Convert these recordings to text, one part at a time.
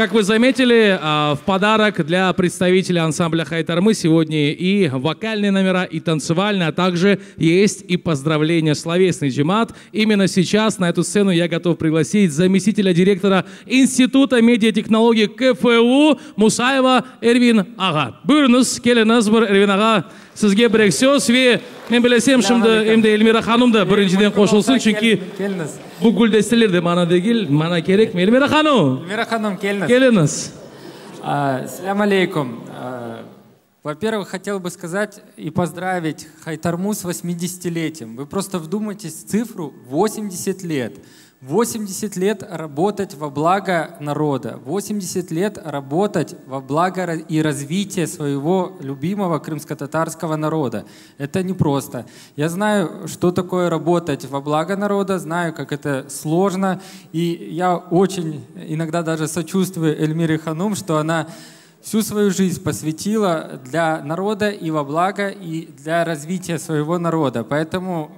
Как вы заметили, в подарок для представителя ансамбля «Хайтармы» сегодня и вокальные номера, и танцевальные, а также есть и поздравления словесный джемат. Именно сейчас на эту сцену я готов пригласить заместителя директора Института медиатехнологий КФУ Мусаева Эрвин ağa. Buyurıñız, keliñiz bir Ervin ağa, sizge bir söz ve men bilsem şimdi em de Elmira hanım da birinciden qoşulsın, çünki bu güldesteler de maña degil, maña kerek. Elmira hanım. Elmira hanım, keliñiz. Keliñiz. Selâm aleyküm. Во-первых, хотел бы сказать и поздравить Хайтарму с 80-летием. Вы просто вдумайтесь в цифру 80 лет. 80 лет работать во благо народа, 80 лет работать во благо и развитие своего любимого крымско-татарского народа. Это непросто. Я знаю, что такое работать во благо народа, знаю, как это сложно. И я очень иногда даже сочувствую Эльмире Ханум, что она всю свою жизнь посвятила для народа и во благо, и для развития своего народа. Поэтому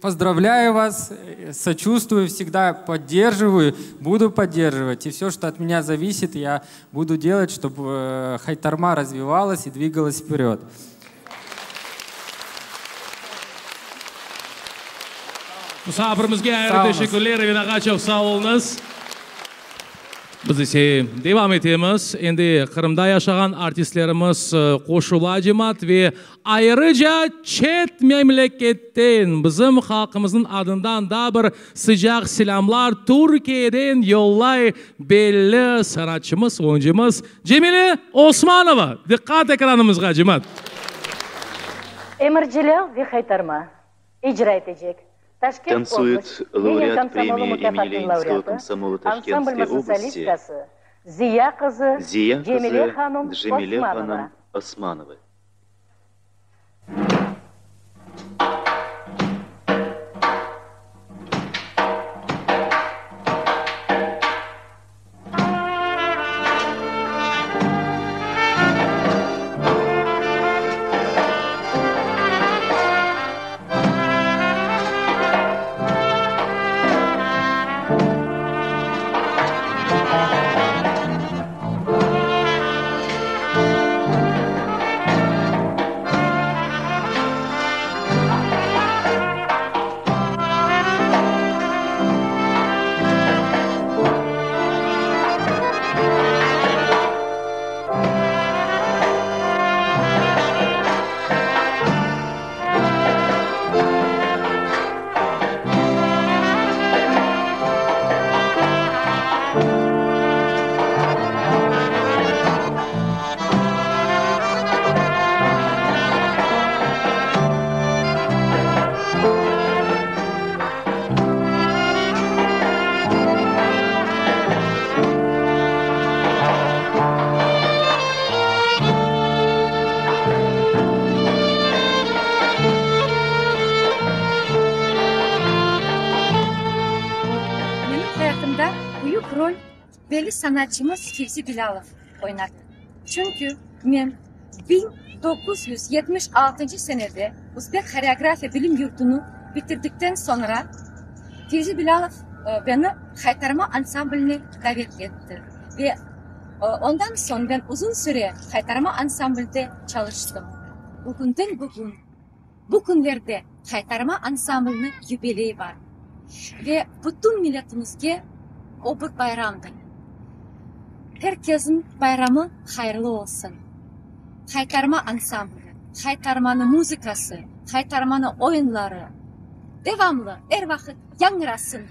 поздравляю вас, сочувствую, всегда поддерживаю, буду поддерживать. И все, что от меня зависит, я буду делать, чтобы э, Хайтарма развивалась и двигалась вперед. Musafirimizge ayrı teşekkürler, Ervin ağa, çoq sağ oluñız. Biz ise devam etemiz. Endi Qırımda yaşağan artistlerimiz qoşula cemaat ve ayrıca çet memleketten bizim halqımıznıñ adından da bir sıcaq selâmlar Türkiyeden yollay belli sanatçımız, oyuncımız Cemile Osmanova. Diqqat ekranımızğa, cemaat! Emir Celâl ve Haytarma icra etecek Taşkent Танцует oblast Lenin лауреат komsomolı премии имени mukâfatınıñ Ленинского laureatı, комсомола ansambl Ташкентской области solисткası Ziya qızı Ziya Cemile qızı hanım Джемиле Osmanova. hanım Osmanova. Menim hayatımda büyük rol belli sanatçımız Fevzi Bilâlov oynadı. Çünki men 1976 altıncı senede Özbek horeografiya bilim yurtunı bitirdikten soñra Fevzi Bilâlov beni Haytarma ansambline davet etti ve ondan soñ ben uzun süre Haytarma ansamblde çalıştım. Bugünden bugün, bu künlerde Haytarma ansambliniñ yubileyi bar ve bütün milletimizge o bir bayramdır. Er kesniñ bayramı hayırlı olsun! Haytarma ansambli, Haytarmanıñ muzıkası, Haytarmanıñ oyunları devamlı, er vaqıt yañğırasın!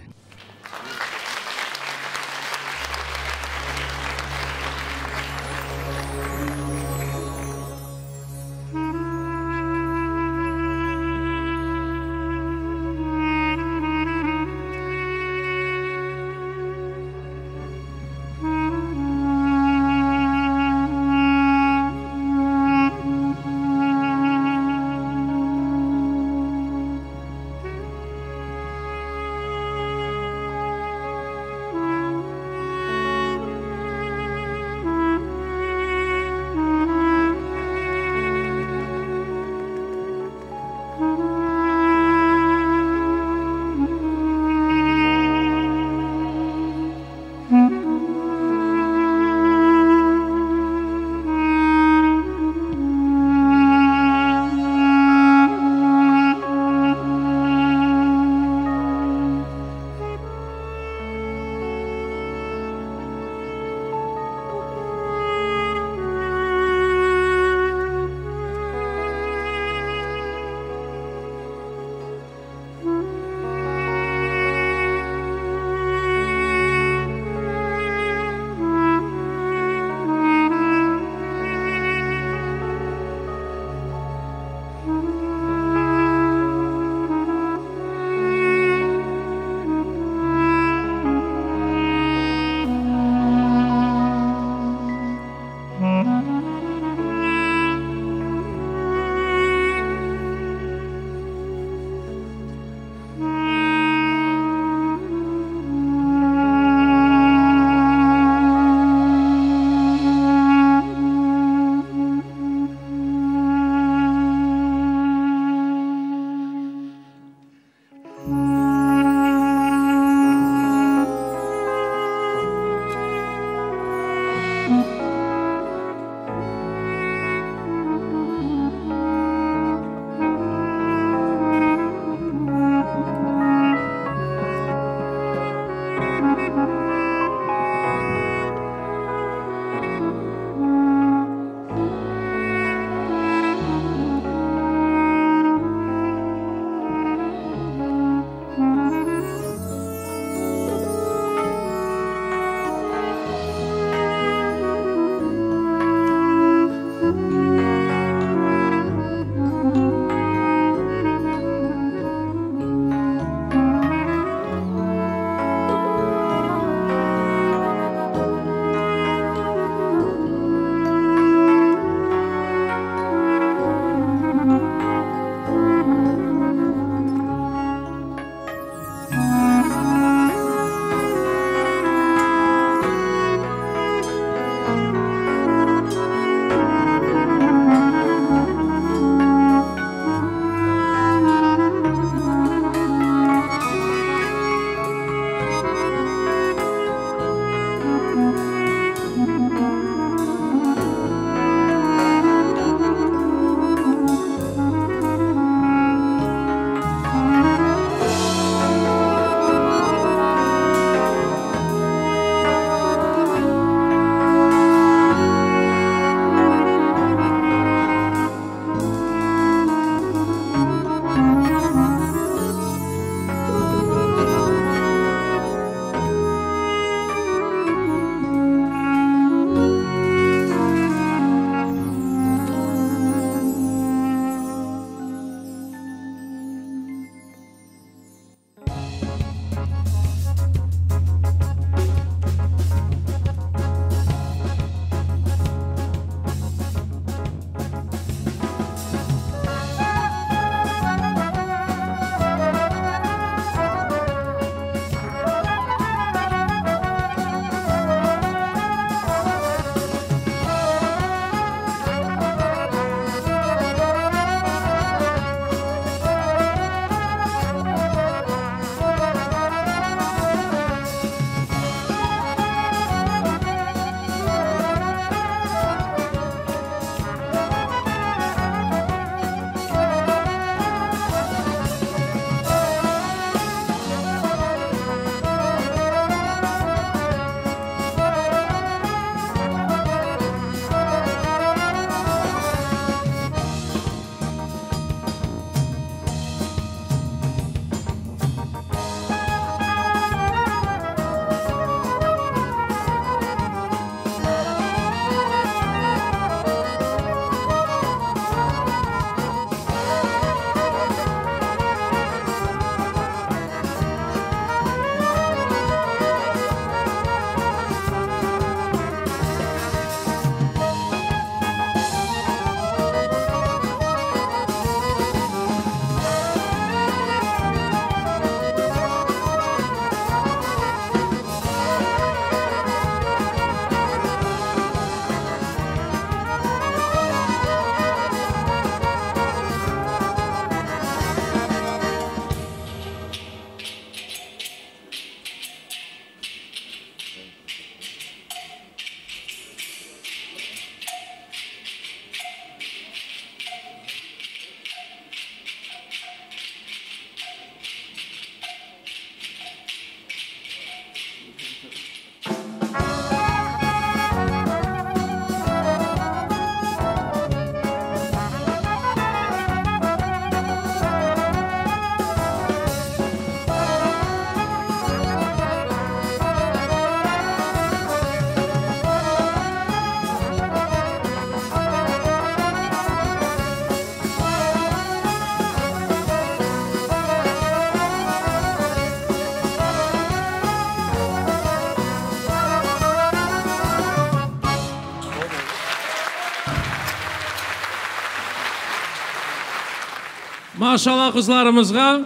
Maşallah qızlarımızğa!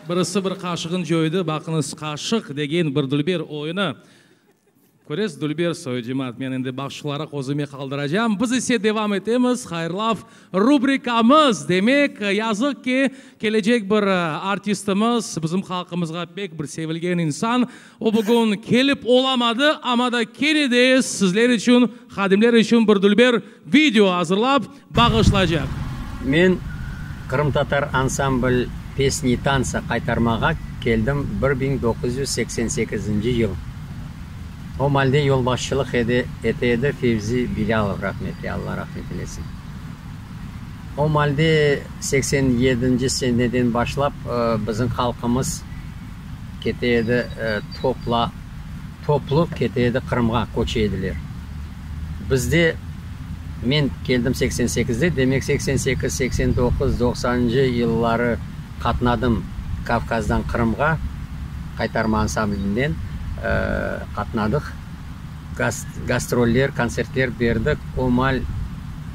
Birisi bir qaşığın coydı, baqıñız, qaşıq degen bir dülber oyunı. Köresiz, dülber soyu cemaat, men endi bahşışlaraq özüme qaldıracam. Biz ise devam etemiz, hayırlav rubrikamız. Demek, yazıq ki, kelecek bir artistimiz, bizim halqımızğa pek bir sevilgen insan, o bugün kelip olamadı, amma da kene de sizler içün, hadimler içün bir dülber video azırlap bağışlaycaq. Men qırımtatar ansambl Pesni i tansa qaytarmağa keldim 1988-nci yıl. O malde yolbaşçılıq ede ete edi Fevzi Bilâlov rahmetli, Alla rahmet eylesin. O malde 87-nci seneden başlap bizim halqımız kete edi topla toplu kete edi Qırımğa köçe ediler. Bizde, men keldim 88-de, demek 88, 89, doqsanıncı yılları qatnadım Kavkazdan Qırımğa, Qaytarma ansamblinden qatnadıq, gastroller, kontsertler berdik. O mal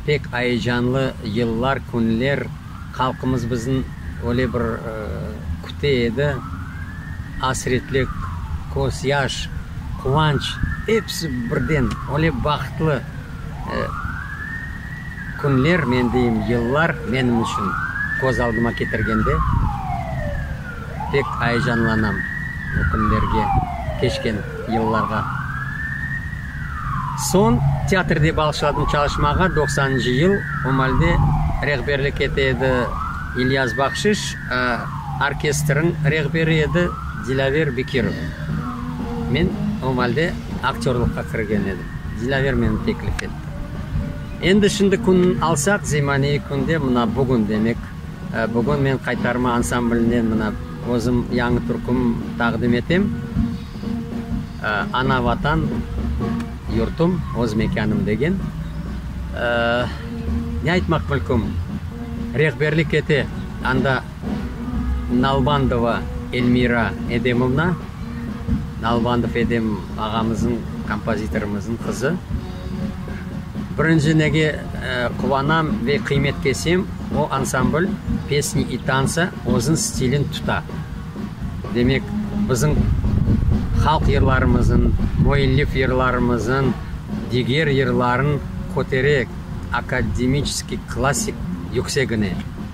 pek ayecanlı yıllar, künler, halqımız bizni öyle bir küte edi, asretlik, közyaş, quvanç, episi birden, öyle bahtlı künler, men deyim, yıllar menim içün, köz aldıma ketirgende, pek ayecanlanam o künlerge, keçken yıllarğa. Soñ teatrde başladım çalışmağa, doqsanıncı yıl, o malde rehberlik ete edi İlyas Bahşiş, orkestrniñ rehberi edi Dilâver Bekirov. Men o malde aktörlıqqa kirgen edim. Dilâver meni teklif etti. Endi şimdi künni alsaq, zemaneviy künde, mına bugün demek, bugün men Qaytarma ansamblinden mına özüm yañı türküm taqdim etem, Ana Vatan, yurtum, öz mekânım degen. Ne aytmaq mülküm, rehberlik ete anda Nalbandova Elmira Edemovna, Nalbandov Edem ağamıznıñ, kompozitorımıznıñ qızı. Birinci nege quvanam ve qıymet kesem, o ansambl Pesni i tansa özüniñ stilin tuta. Demek, bizim halq yırlarımıznıñ, müellif yırlarımıznıñ, diger yırların kötere akademiçeskiy, klassik yüksegine.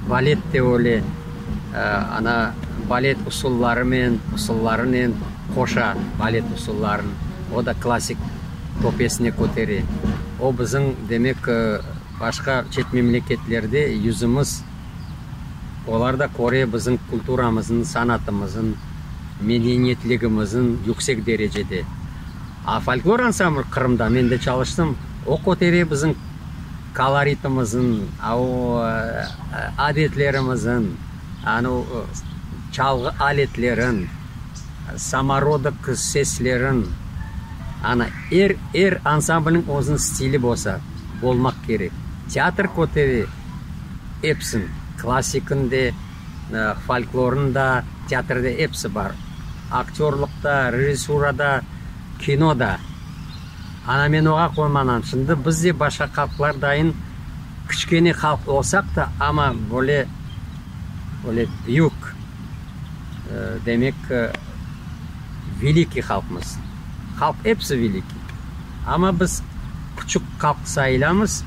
Balet de öyle, ana, balet usullarımen, usullarınen qoşa balet usulların, o da klassik töpesine kötere. O bizim, demek, başqa çet memleketlerde yüzümiz, olar da köre bizim kulturamıznıñ, sanatımıznıñ, medeniyetligimizniñ yüksek derecede. A folklor ansambl Qırımda, men de çalıştım, o kötere bizim koloritimizniñ, a o adetlerimizniñ, anu çalğı aletlerin, samorodok seslerin, ana er, er ansamblniñ özüniñ stili bolsa, bolmaq kerek. Teatr kötere epsin, klassikin de, folklorın da, teatrde episi bar. Aktörlıqta, rejissurada, kinoda. Ana men oğa quvanam. Şimdi biz de başqa halqlar dayın kiçkene halq olsaq da, amma böyle, böyle büyük, demek, velikiy halqmız. Halq episi velikiy. Amma biz küçük halq sayılamız,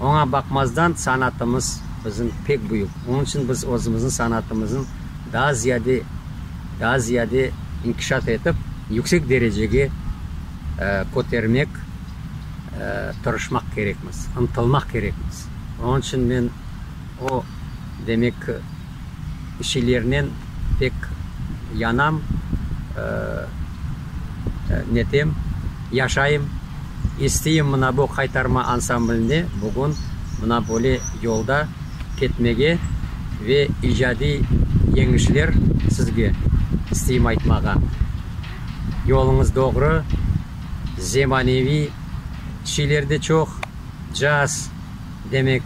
oña baqmazdan sanatımız bizim pek büyük. Onıñ içün biz özümizniñ sanatımıznı daa ziyade, daa ziyade inkişaf etip, yüksek derecege kötermek tırışmaq kerekmiz, ıntılmaq kerekmiz. Onıñ içün men o, demek, şeylernen pek yanam, netem, yaşayım. İsteyim mına bu Qaytarma ansambline bugün mına böyle yolda ketmege ve icadiy yeñişler sizge isteyim aytmağa. Yoluñız doğru, zemaneviy şeyler de çoq, caz, demek,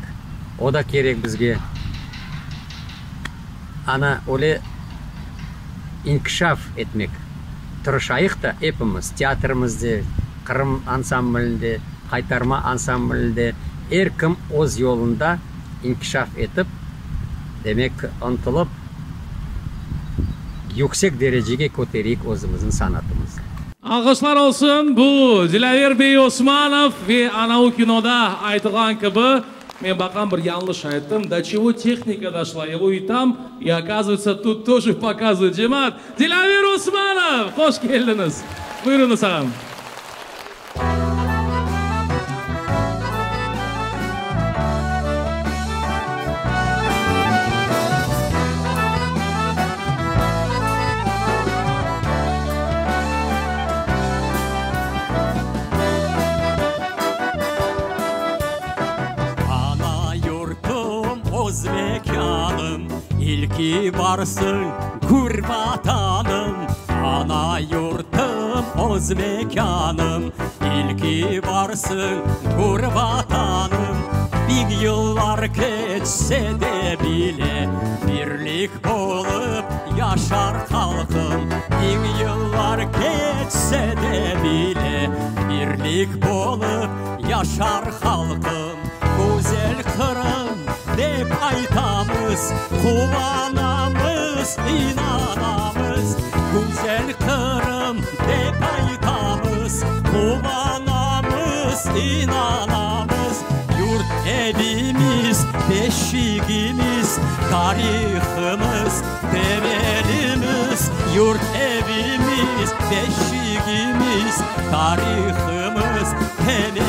o da kerek bizge. Ana öyle inkişaf etmek tırışayıq da epimiz, teatrimizde, Qırım ansamblinde, Qaytarma ansamblinde, er kim öz yolunda inkişaf etip, Demek, ıntılıp, yüksek derecege kötereyik özümizniñ sanatımıznı. Alğışlar olsun, bu Dilâver bey Osmanov ve anavı kinoda aytılğan kibi, men baqam bir yañlış ayttım, do çego tehnika doşla, ego i tam, i okazıvayıtsa tut тоже pokazıvayut. Cemaat, Dilâver Osmanov! Hoş keldiñiz! Buyurıñız, ağam. Ana yurtum, öz mekânım, İlki barsıñ, gür Vatanım. Ana yurtum, öz mekânım, İlki barsıñ, gür Vatanım. Biñ yıllar keçse de bile, Birlik olıp yaşar halqım. Biñ yıllar keçse de bile, Birlik olıp yaşar halqım. Güzel Qırım dep aytamız, Quvanamız, inanamız. Güzel Qırım dep aytamız, Quvanamız, inanamız. Yurt evimiz, beşigimiz, Tarihımız, temelimiz. Yurt evimiz, beşigimiz, Tarihımız, temelimiz.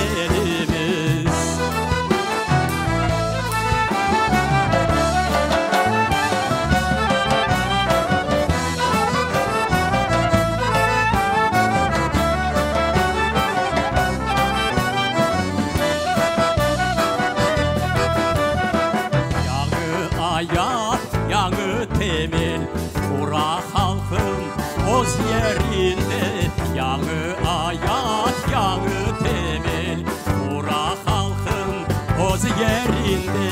Yañı ayat, yañı temel qura halqım öz yerinde. Yañı ayat, yañı temel qura halqım öz yerinde.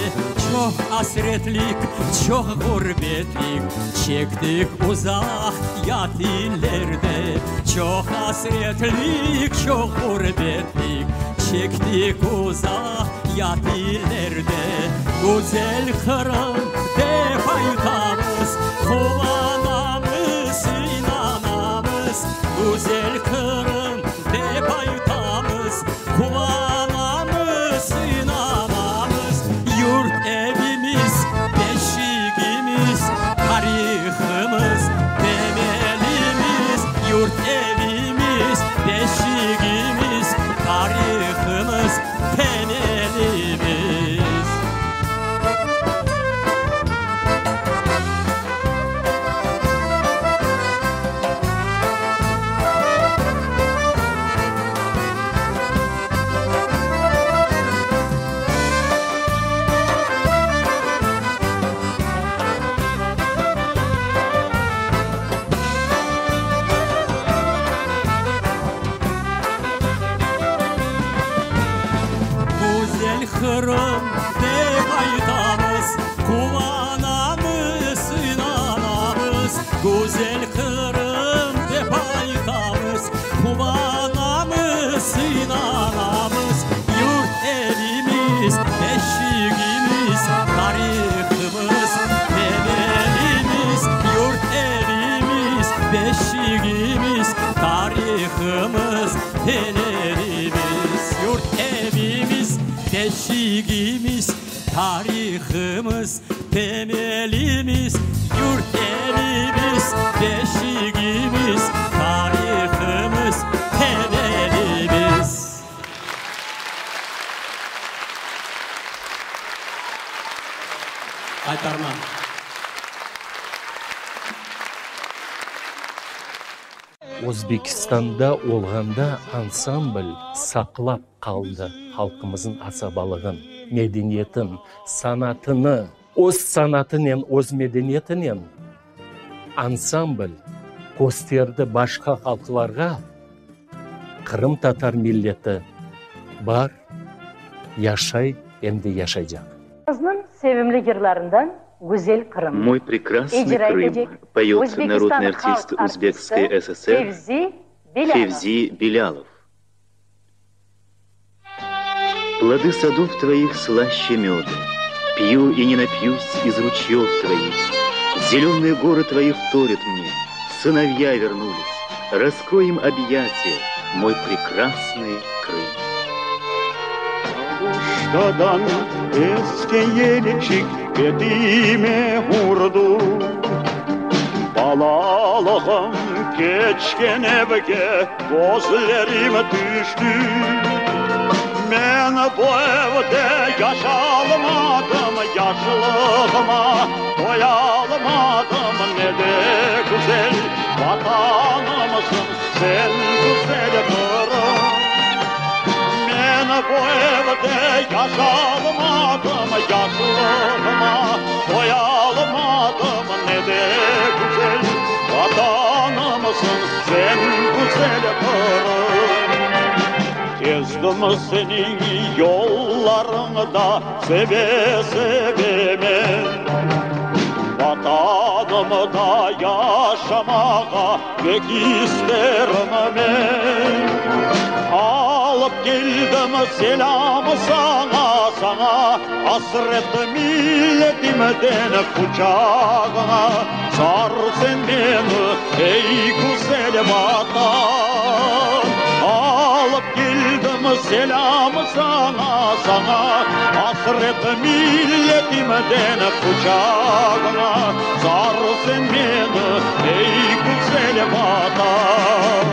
Çoq asretlik, çoq ğurbetlik çektik uzaq yat illerde. Çoq asretlik, çoq ğurbetlik çektik uzaq yat illerde. Güzel Qırım dep aytamız, quvanamız, inanamız. Güzel Qırım dep aytamız, quvanamız, inanamız. Yurt evimiz, beşigimiz, tarihımız, temelimiz. Yurt evimiz, beşigimiz, tarihımız, temelimiz. Güzel Qırım dep aytamız, Quvanamız, inanamız. Güzel Qırım dep aytamız, Quvanamız, inanamız. Yurt evimiz, beşigimiz, Tarihımız, temelimiz. Yurt evimiz, beşigimiz, Tarihımız, temelimiz. Yurt evimiz, beşigimiz, Tarihımız, temelimiz. Yurt evimiz, beşigimiz, Tarihımız, temelimiz. Qaytarma. Özbekistanda olğanda ansambl saqlap qaldı halqımızın asabalığın, medeniyetin, sanatını. Öz sanatınen, öz medeniyetinen ansambl kösterdi başqa halqlarğa, qırımtatar milleti bar, yaşay em de yaşaycaq. Qıznıñ sevimli yırlarından Güzel Qırım. Moy prekrasnıy İcra Krım, etecek poyot Özbekistan narodnıy halq artist artisti Uzbekskoy SSR Fevzi Bilâlov. Fevzi Bilâlov. Плоды садов твоих слаще меда. Пью и не напьюсь из ручьев твоих. Зеленые горы твои вторят мне, Сыновья вернулись. Раскрой им объятия, мой прекрасный Крым. Aluştadan esken yelçik betime urdı. Balalığım keçken evge közlerim tüşti. Men bu evde yaşalmadım, yaşlığıma toyalmadım. Ne de güzel Vatanımsıñ sen, güzel Qırım. Men bu evde yaşalmadım, yaşlığıma toyalmadım. Ne de güzel Vatanımsıñ sen, güzel Qırım. Kezdim seniñ yollarıñda seve-seve men. Vatanımda yaşamağa pek isterim men. Alıp keldim selâm saña, saña, asret milletimden quçağıña sar sen meni, ey güzel Vatan. Alıp keldim selâm saña, saña, asret milletimden quçağıña sar sen meni, ey güzel Vatan.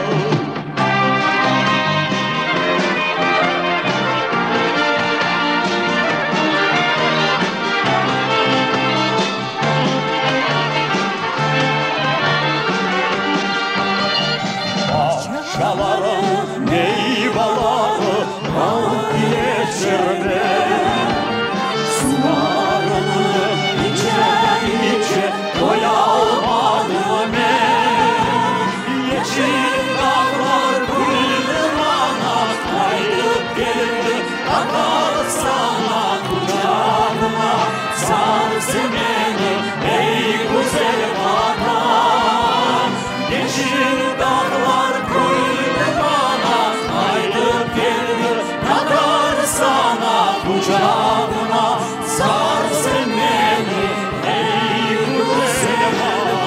Bağçalarıñ meyvaları bal ile şerbet, Sularını içe-içe toyalmadım men. Yeşil dağlar küldi maña, qaytıp keldi tatar saña, Quçağıña sar sen meni, ey güzel Vatan. Yeşil dağlar küldi maña, qaytıp keldi tatar saña, Quçağıña sar sen meni, ey güzel Vatan.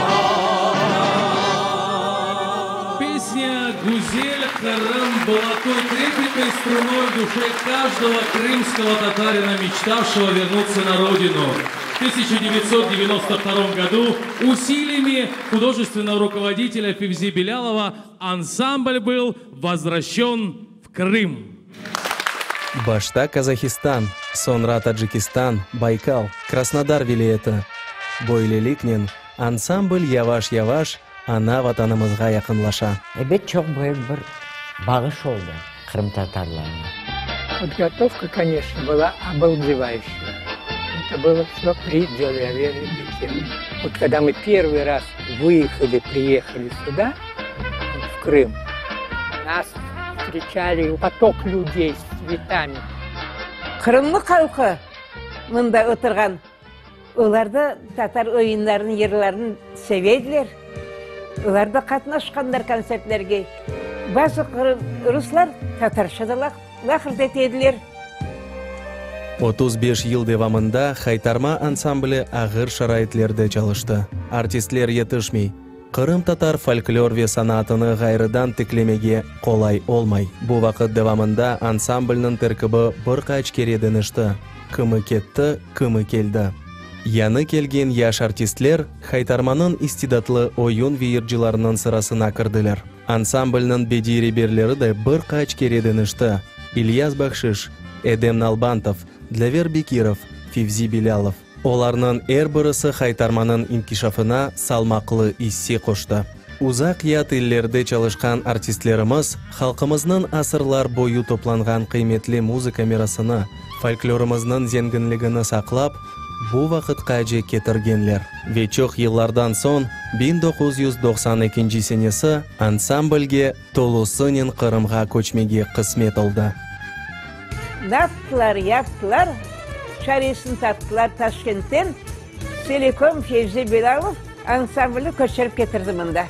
Песня «Güzel Qırım» была той трепетной струной в душе каждого крымского татарина, мечтавшего вернуться на родину. В 1992 году усилиями художественного руководителя Февзи Белялова ансамбль был возвращен в Крым. Başta Qazahistan, soñra Tacikistan, Baykal, Krasnodar vilâyeti. Böyleliknen, ansambl yavaş-yavaş ana vatanımızğa yaqınlaşa. Ebet, çoq büyük bir bağış oldı qırımtatarlarına. Подготовка, конечно, была обалдевающая. Это было все при Дилавере Бекирове. Вот когда мы первый раз выехали, приехали сюда, в Крым, нас встречали поток людей с цветами. Qırımlı halqı mında oturğan, olar da tatar oyunlarını, yırlarını seve ediler. Olar da qatnaşqanlar kontsertlerge. Bazı ruslar tatarca da laqırdı ete ediler. 35 yıl devamında Haytarma ansambli ağır şaraitlerde çalıştı. Artistler yetişmey. Qırımtatar folklor ve sanatını ğayrıdan tiklemege qolay olmay. Bu vaqıt devamında ansamblniñ terkibi bir qaç kere deñişti, kimi ketti, kimi keldi. Yañı kelgen yaş artistler Haytarmanıñ istidatlı oyun ve yırcılarınıñ sırasına kirdiler. Ansamblniñ bediy reberleri de bir qaç kere deñişti, İlyas Bahşiş, Edem Nalbantov, Dlâver Bekirov, Fevzi Bilâlov. Olarnıñ er birisi Haytarmanıñ inkişafına salmaqlı isse qoştı. Uzaq yat illerde çalışqan artistlerimiz halqımıznıñ asırlar boyu toplanğan qıymetli muzıka mirasını, folklorımıznıñ zenginligini saqlap, bu vaqıtqace ketirgenler. Ve çoq yıllardan soñ, 1992 senesi, ansamblge tolusınen Qırımğa köçmege qısmet oldı. Naptılar, yaptılar, çaresini taptılar, Taşkentten Telekom Fevzi Bilâlov ansamblni köçürip ketirdi mında.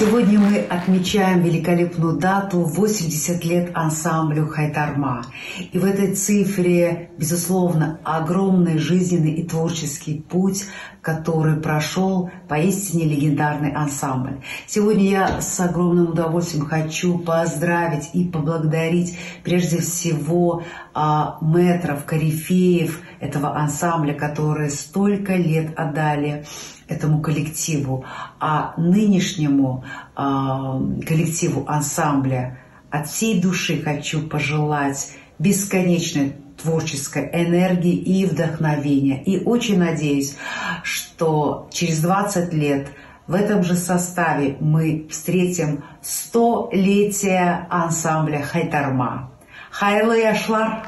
Сегодня мы отмечаем великолепную дату 80 лет ансамблю «Хайтарма». И в этой цифре, безусловно, огромный жизненный и творческий путь, который прошел поистине легендарный ансамбль. Сегодня я с огромным удовольствием хочу поздравить и поблагодарить прежде всего а, мэтров, корифеев этого ансамбля, которые столько лет отдали этому коллективу, а нынешнему э, коллективу ансамбля от всей души хочу пожелать бесконечной творческой энергии и вдохновения. И очень надеюсь, что через 20 лет в этом же составе мы встретим столетие ансамбля «Хайтарма». Hayırlı yaşlar!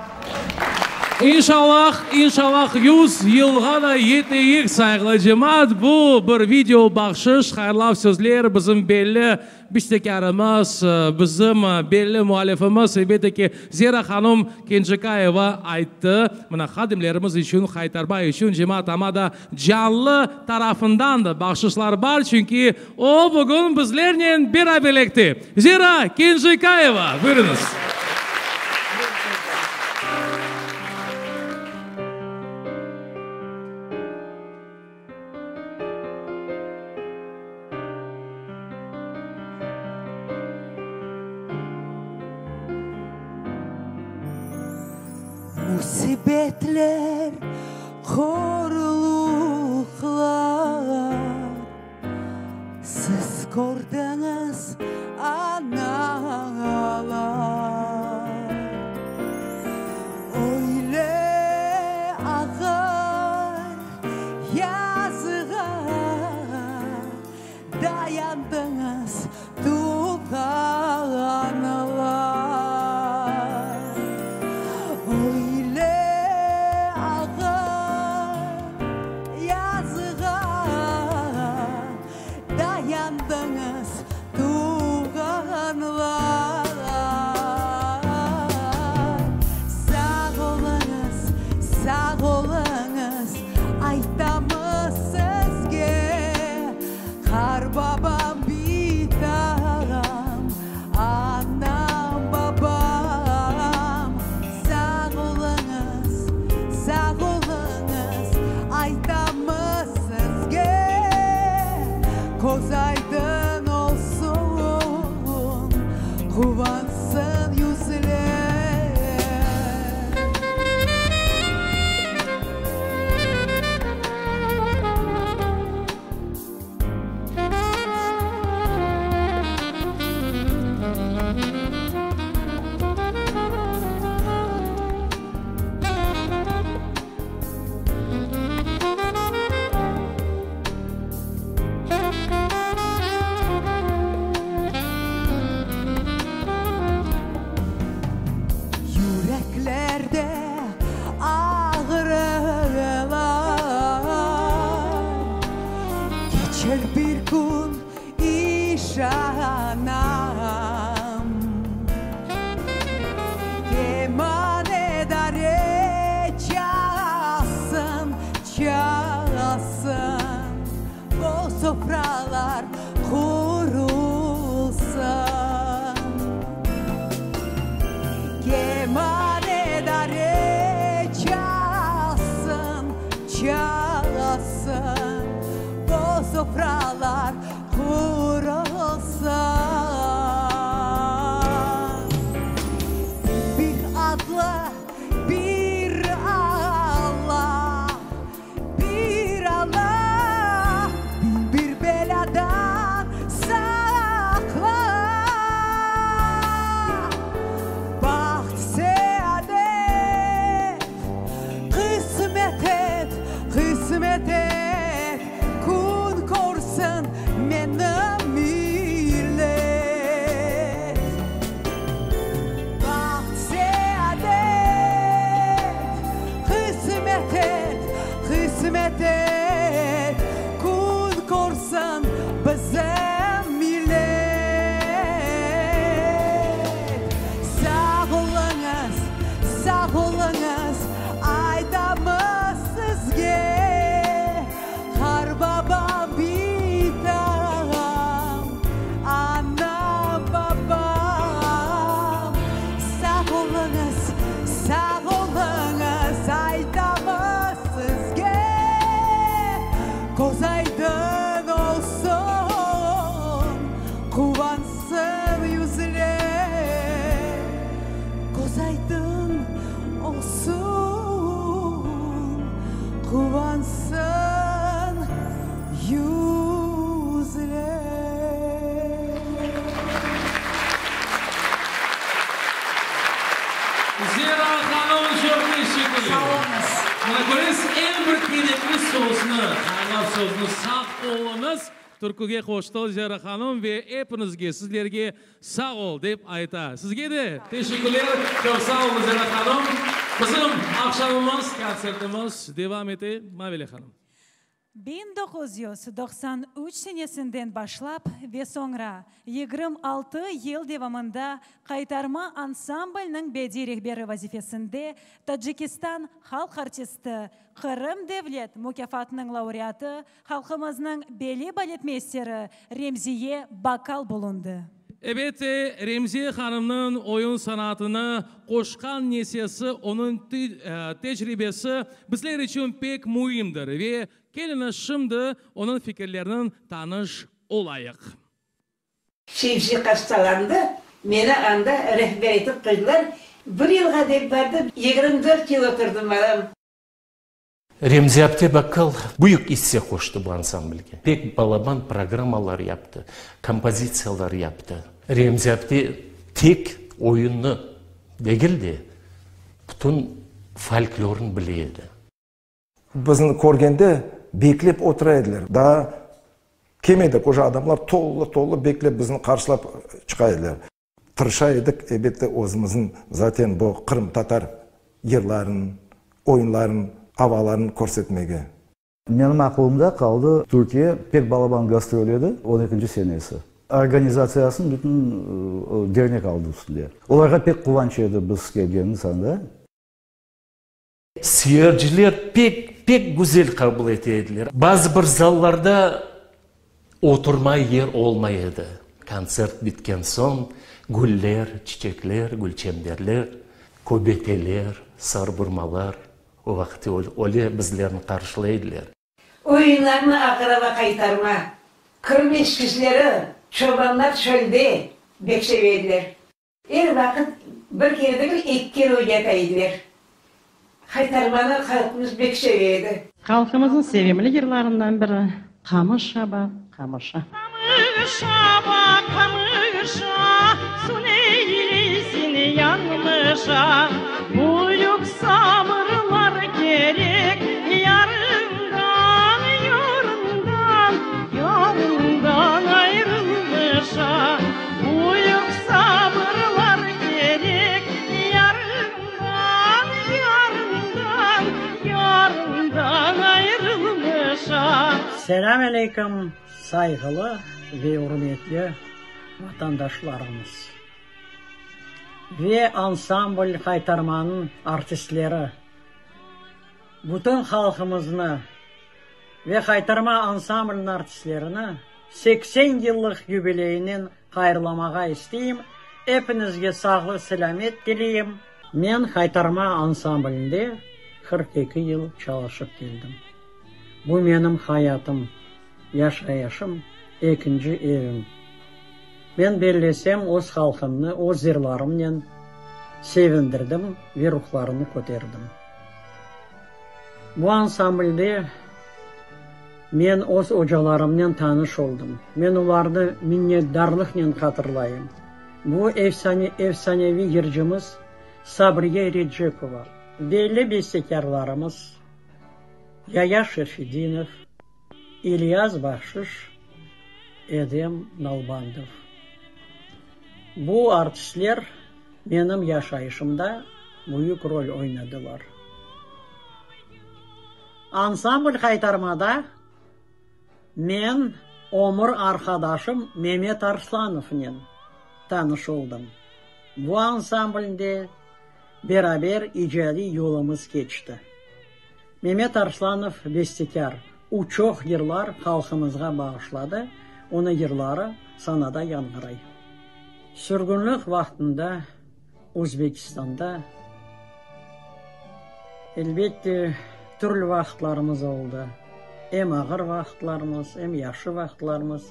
İnşallah, inşallah 100 yılğa da yeteyik, sayğılı cemaat. Bu bir video bahşış, hayırlav sözler bizim belli bestekârımız, bizim belli müellifimiz, elbette ki, Zera hanım Kenjikayeva ayttı. Mına, hadimlerimiz içün, Haytarma içün, cemaat, amma da canlı tarafından da bahşışlar bar, çünki o bugün bizlernen beraberlikte. Zera Kenjikayeva, buyurıñız. Musibetler, horluqlar Siz kördiñiz, analar. Öyle ağır yazığa dayandıñız, tuvğanlar. Öyle ağır yazığa dayandıñız, tuvğanlar. Sağ oluñız, sağ oluñız, aytamız sizge, Qarbabam, bitağam, anam, babam. Sağ oluñız, sağ oluñız, aytamız sizge, Köz aydın olsun, quvansın yüzler. Yüreklerde ağrılar Keçer bir kün, işanam. Kemane dare çalsın, çalsın, Bol sofralar qurulsın. Kemane dare çalsın, çalsın, Bol sofralar qurulsın. Bir adlı, bir Alla, bir Alla, bir belâdan saqla. Baht, seadet qısmet et, qısmet et, kün körsin menim millet. sözni, hayırlav sözni sağ oluñız türküge qoştı Zera hanım ve epiñizge, sizlerge sağ ol, dep ayta. Sizge de teşekkürler, çoq sağ oluñız, Zera hanım. Bizim aqşamımız, kontsertimiz devam ete. Mavile hanım. 1993 senesinden başlap ve soñra 26 yıl devamında Qaytarma ansamblniñ bediy rehberi vazifesinde Tacikistan halq artisti, Qırım devlet mukâfatınıñ laureatı, halqımıznıñ belli baletmeysteri Remziye Bakal bulundı. Elbette, Remziye hanımnıñ oyun sanatına qoşqan nesesi, onıñ tecribesi bizler içün pek müimdir ve keliñiz şimdi onıñ fikirlerinen tanış olayıq. Fevzi hastalandı, meni anda rehber etip qoydılar. Bir yılğa dep bardım, 24 yıl oturdım, balam. Remzi apte Bakkal büyük isse qoştı bu ansamblge. Pek balaban programmalar yaptı, kompozitsiyalar yaptı. Remzi apte tek oyunnı degil de, bütün folklornı bile edi. Bizni körgende beklep otura ediler. Daa kelmedik, uje adamlar tolu-tolu beklep bizni qarşılap çıqa ediler. Tırışa edik, elbette, özümizniñ zaten bu qırımtatar yırların, oyunların, avaların körsetmege. Menim aqılımda qaldı, Türkiye pek balaban gastrol edi, on ekinci senesi. Organizatsiyasını bütün dernek aldı üstüne. Olarğa pek quvanç edi biz kelgenimiz anda. Seyirciler pek, pek güzel qabul ete ediler. Bazı bir zallarda oturma yer olmay edi. Kontsert bitken soñ güller, çiçekler, gülçemberler, köbeteler, sarburmalar, o vaqıt öyle bizlerni qarşılay ediler. Oyunlarnı aqraba qaytarma. Qırım eskizleri, Çobanlar çölde bek seve ediler. Er vaqıt bir kere degil, eki kere oynata ediler. Qaytarmanı halqımız bek seve edi. Halqımıznıñ sevimli yırlarından biri, Qamış aba, qamışa. Qamış aba, qamışa, su neyleysiñ yanmışa, Büyük sabırlar kerek, yarından, yarından, yarından ayrılmışa. Büyük sabırlar kerek, yarından, yarından, yarından ayrılmışa. Selâm aleyküm, sayğılı ve ürmetli vatandaşlarımız ve ansambl Haytarmanıñ artistleri! Bütün halqımıznı ve Haytarma ansambliniñ artistlerini 80 yıllıq yubileyinen hayırlamağa isteyim, epiñizge sağlıq-selâmet tileyim. Men Haytarma ansamblinde 42 yıl çalışıp keldim. Bu menim hayatım, yaşayışım, ekinci evim. Men bellesem, öz halqımnı öz yırlarımnen sevindirdim ve ruhlarını köterdim. Bu ansamblde men öz ocalarımnen tanış oldım. Men olarnı minnetdarlıqnen hatırlayım. Bu efsane, efsaneviy yırcımız Sabriye Erecepova, belli bestekârlarımız Yaya Şerfedinov, İlyas Bahşış, Edem Nalbandov. Bu artistler menim yaşayışımda büyük rol oynadılar. Ansambl Haytarmada men ömür arqadaşım Memet Arslanovnen tanış oldım. Bu ansamblde beraber icadiy yolumız keçti. Memet Arslanov bestekâr, u çoq yırlar halqımızğa bağışladı, onıñ yırları sanada yañğıray. Sürgünlik vaqtında Özbekistanda, elbette, türlü vaqıtlarımız oldı, em ağır vaqıtlarımız, em yahşı vaqıtlarımız,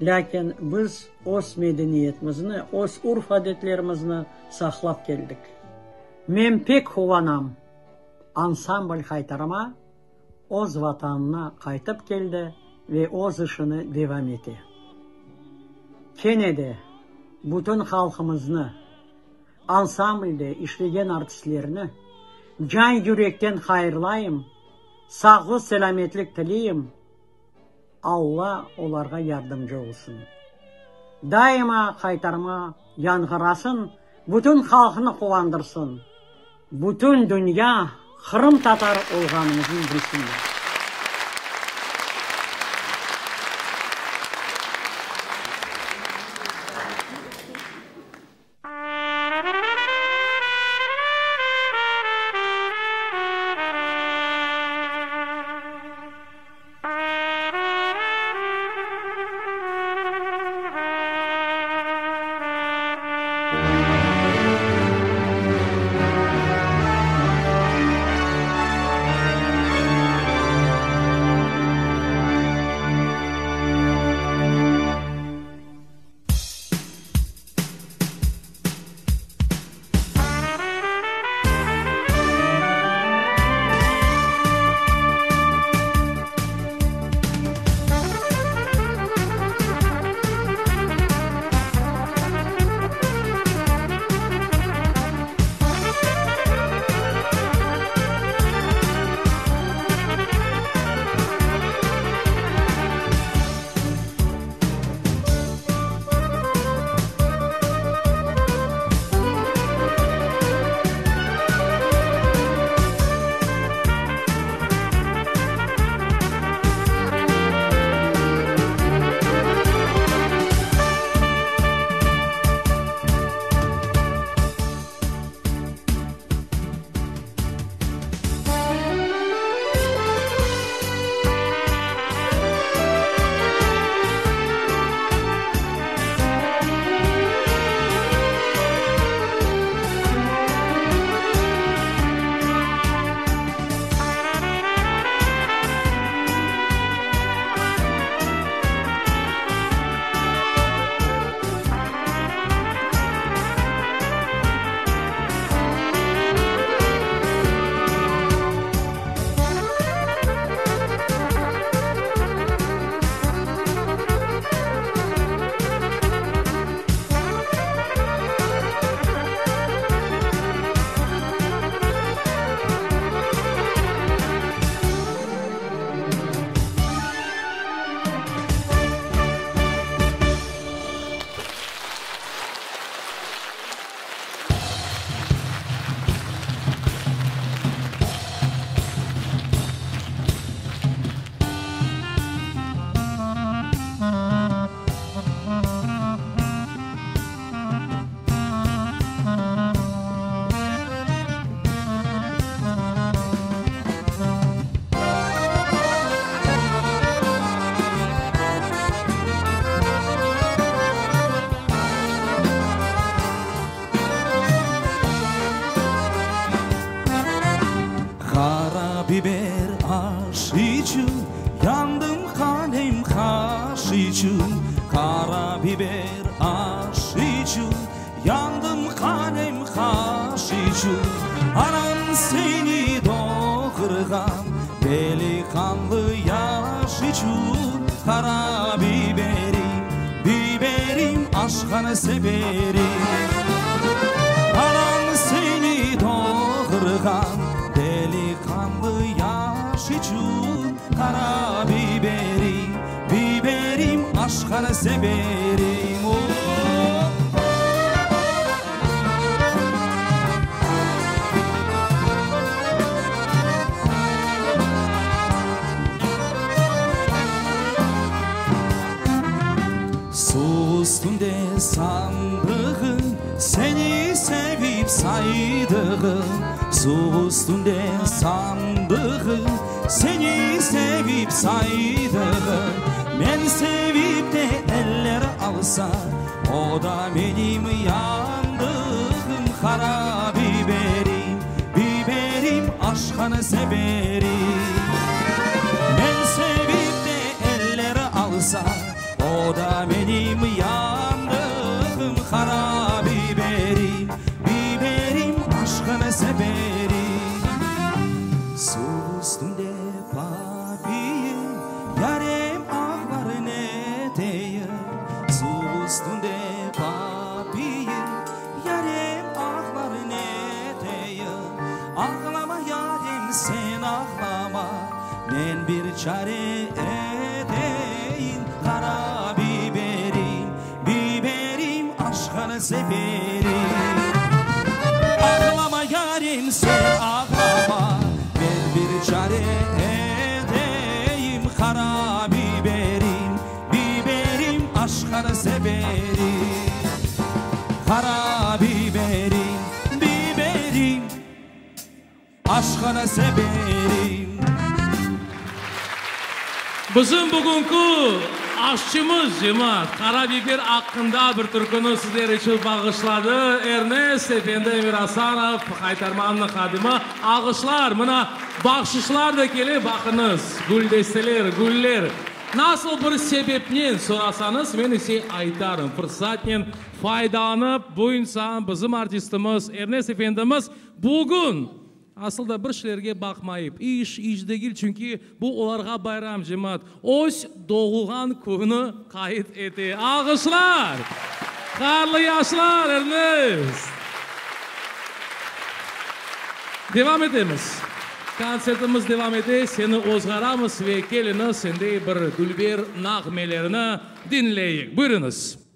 lâkin biz öz medeniyetimizni, öz urf-adetlerimizni saqlap keldik. Men pek quvanam. Ansambl Haytarma öz vatanına qaytıp keldi ve öz işini devam ete. Kene de bütün halqımıznı, ansamblde işlegen artistlerni can-yürekten hayırlayım. Sağlıq-selâmetlik tileyim, Alla olarğa yardımcı olsun. Daima Haytarma yañğırasın, bütün halqnı quvandırsın, bütün dünya qırımtatar olğanımıznı bilsinler. Qara biber aş içün, Yandım qalem qaş içün. Qara biber aş içün, Yandım qalem qaş içün. Anam seni doğurğan, Deliqanlı yaş içün. Qara biberim, biberim, Aşqanı severim. Anam seni doğurğan, Deliqanlı yaş içün. Qara biberim, biberim, Aşqanı severim. Suv üstünde sandığım, Seni sevip saydığım. Suv üstünde sandığım, Seni sevip saydığım. Men sevip de eller alsa, O da menim yandığım. Qara biberim, biberim, Aşqanı severim. Men sevip de eller alsa, O da menim yandığım. Qara biberim, biberim, Aşqanı severim. Suv üstünde papiyim, Yarem ağlar neteyim. Suv üstünde papiyim, Yarem ağlar neteyim. Ağlama, yarem, sen ağlama. Men bir çare eteyim, Qara biberim, biberim, aşqını severim. Ağlama, yarim, sen ağlama, Men bir çare eteyim, Qara biberim, biberim, aşqını severim. Qara biberim, biberim, aşqını severim. Bizim bugünki aşçımız, cemaat, qara biber aqqında bir türküni sizler içün bağışladı. Ernest efendi Emirasanov, Haytarmanıñ hadimi. Alğışlar, mına, bahşışlar da kele, baqıñız, güldesteler, güller. Nasıl bir sebepnen sorasañız, men ise aytarım, fırsatnen faydalanıp, bu insan, bizim artistimiz, Ernest efendimiz bugün, asıl da bir şeylerge baqmayıp, iş, iş degil, çünki bu olarğa bayram, cemaat, öz doğulğan künü qayd ete. Alğışlar! Hayırlı yaşlar, Ernest! Devam etemiz. Kontsertimiz devam ete, seni ozğaramız ve keliñiz, endi bir dülber nağmelerini diñleyik. Buyurıñız.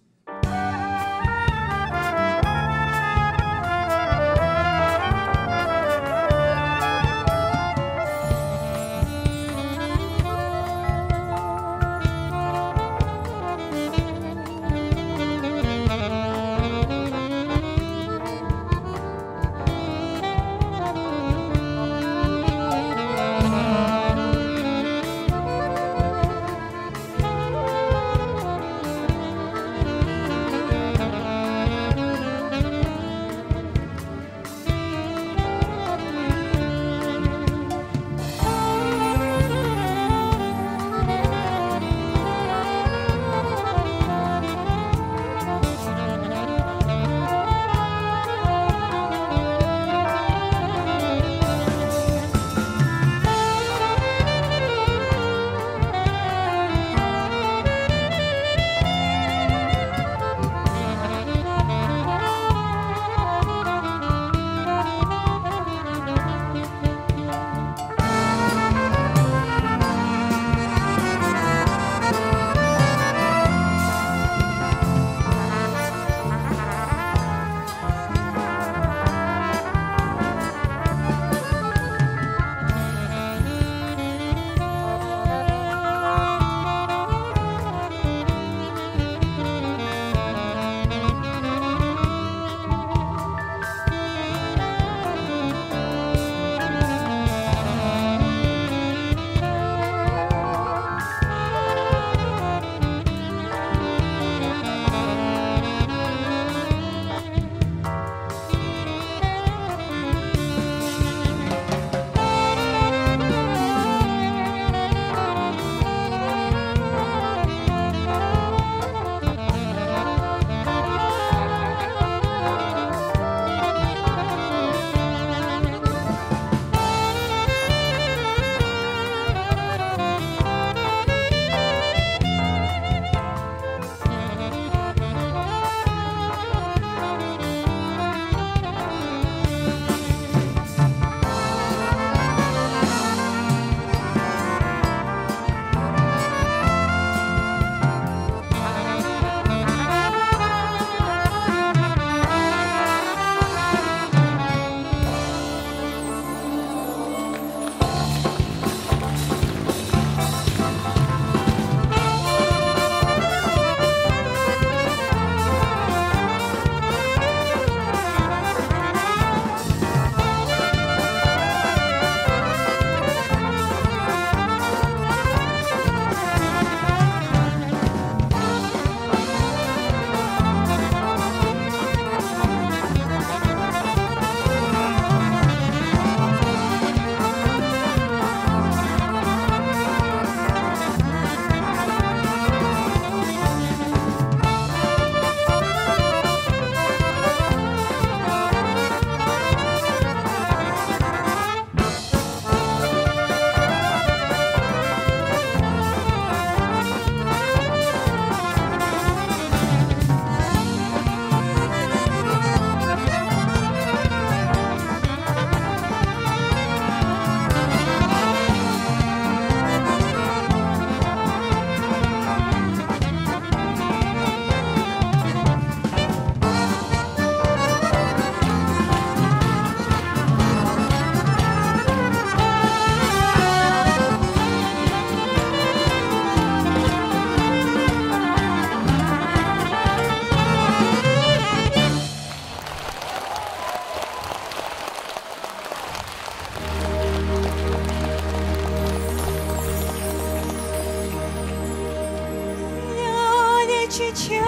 çiçek,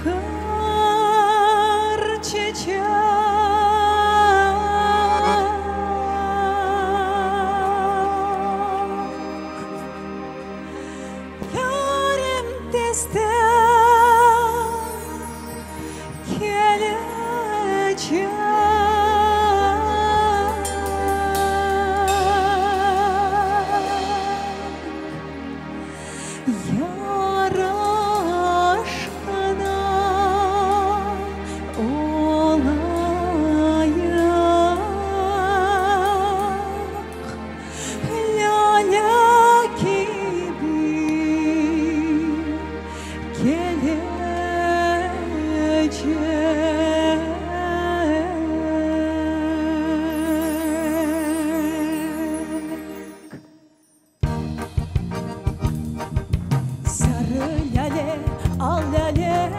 qır çiçek. Yarem tezden kelecek. Yar aşqına olayıq, Lâle kibi kelecek. Sarı lâle, al lâle,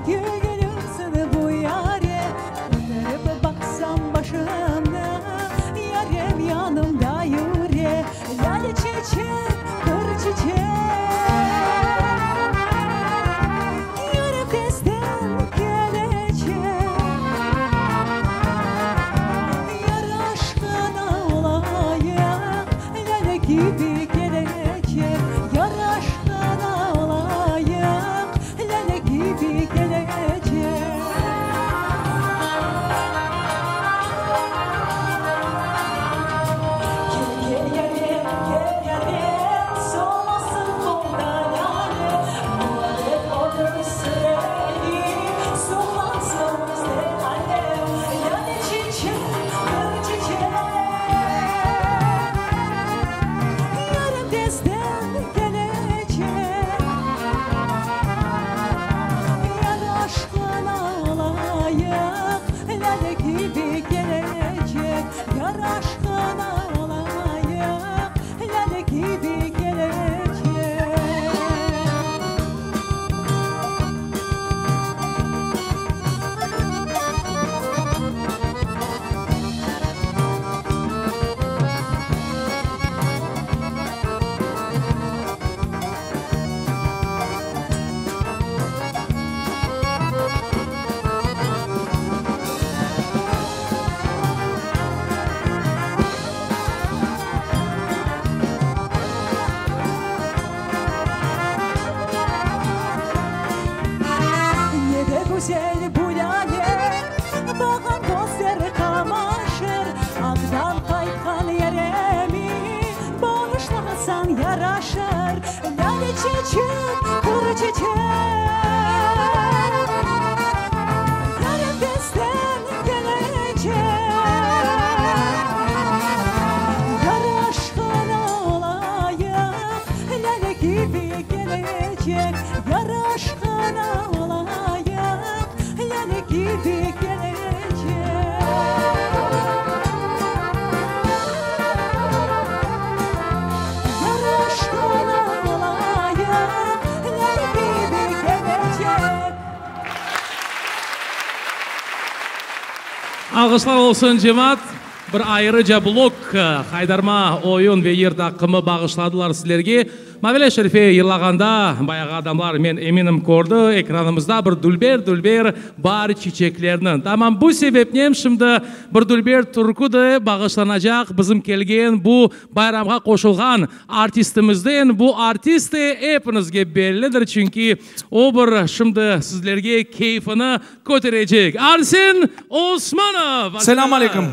gül gülümsin bu yare. Köterip baqsam başımnı, yarem yanımda yüre. Lâle çeçek, qır çiçek, yarem tezden kelecek. Yar aşqına olayıq, lâle kibi kelecek. Yar aşqına olayıq, lâle kibi kelecek. Kel, kel, yarem, kel, yarem, solmasın qolda lâle. Muarrem ömür sürelim, suqlansın bizde alem. Lâle çiçek, qır çiçek, yarem tezden kelecek. Yar aşqına olayıq, lâle kibi kelecek. Yar aşqına olayıq, lâle kibi kelecek. Ne de güzel bu lâle, bağan közler qamaşır. Avdan qaytqan yaremi bağışlasañ yaraşır. Lâle çeçek, qır çeçek, yarem tezden kelecek. Yar aşqına olayıq, lâle kibi kelecek. Yar aşqına olayıq, lâle kibi kelecek. Yar aşqına olayıq, lâle kibi kelecek. Alğışlar olsun, cemaat! Bir ayrıca blok Haytarma oyun ve yır taqımı bağışladılar sizlerge. Mavile Şerife yırlağanda bayağı adamlar, men eminim, kördi ekranımızda bir dülber-dülber baar çiçeklerni. Tamam bu sebepnen şimdi bir dülber türkü de bağışlanacaq bizim kelgen bu bayramğa qoşulğan artistimizden. Bu artist de epiñizge bellidir, çünki o bir şimdi sizlerge keyfini köterecek. Arsen Osmanov! Selâm aleyküm!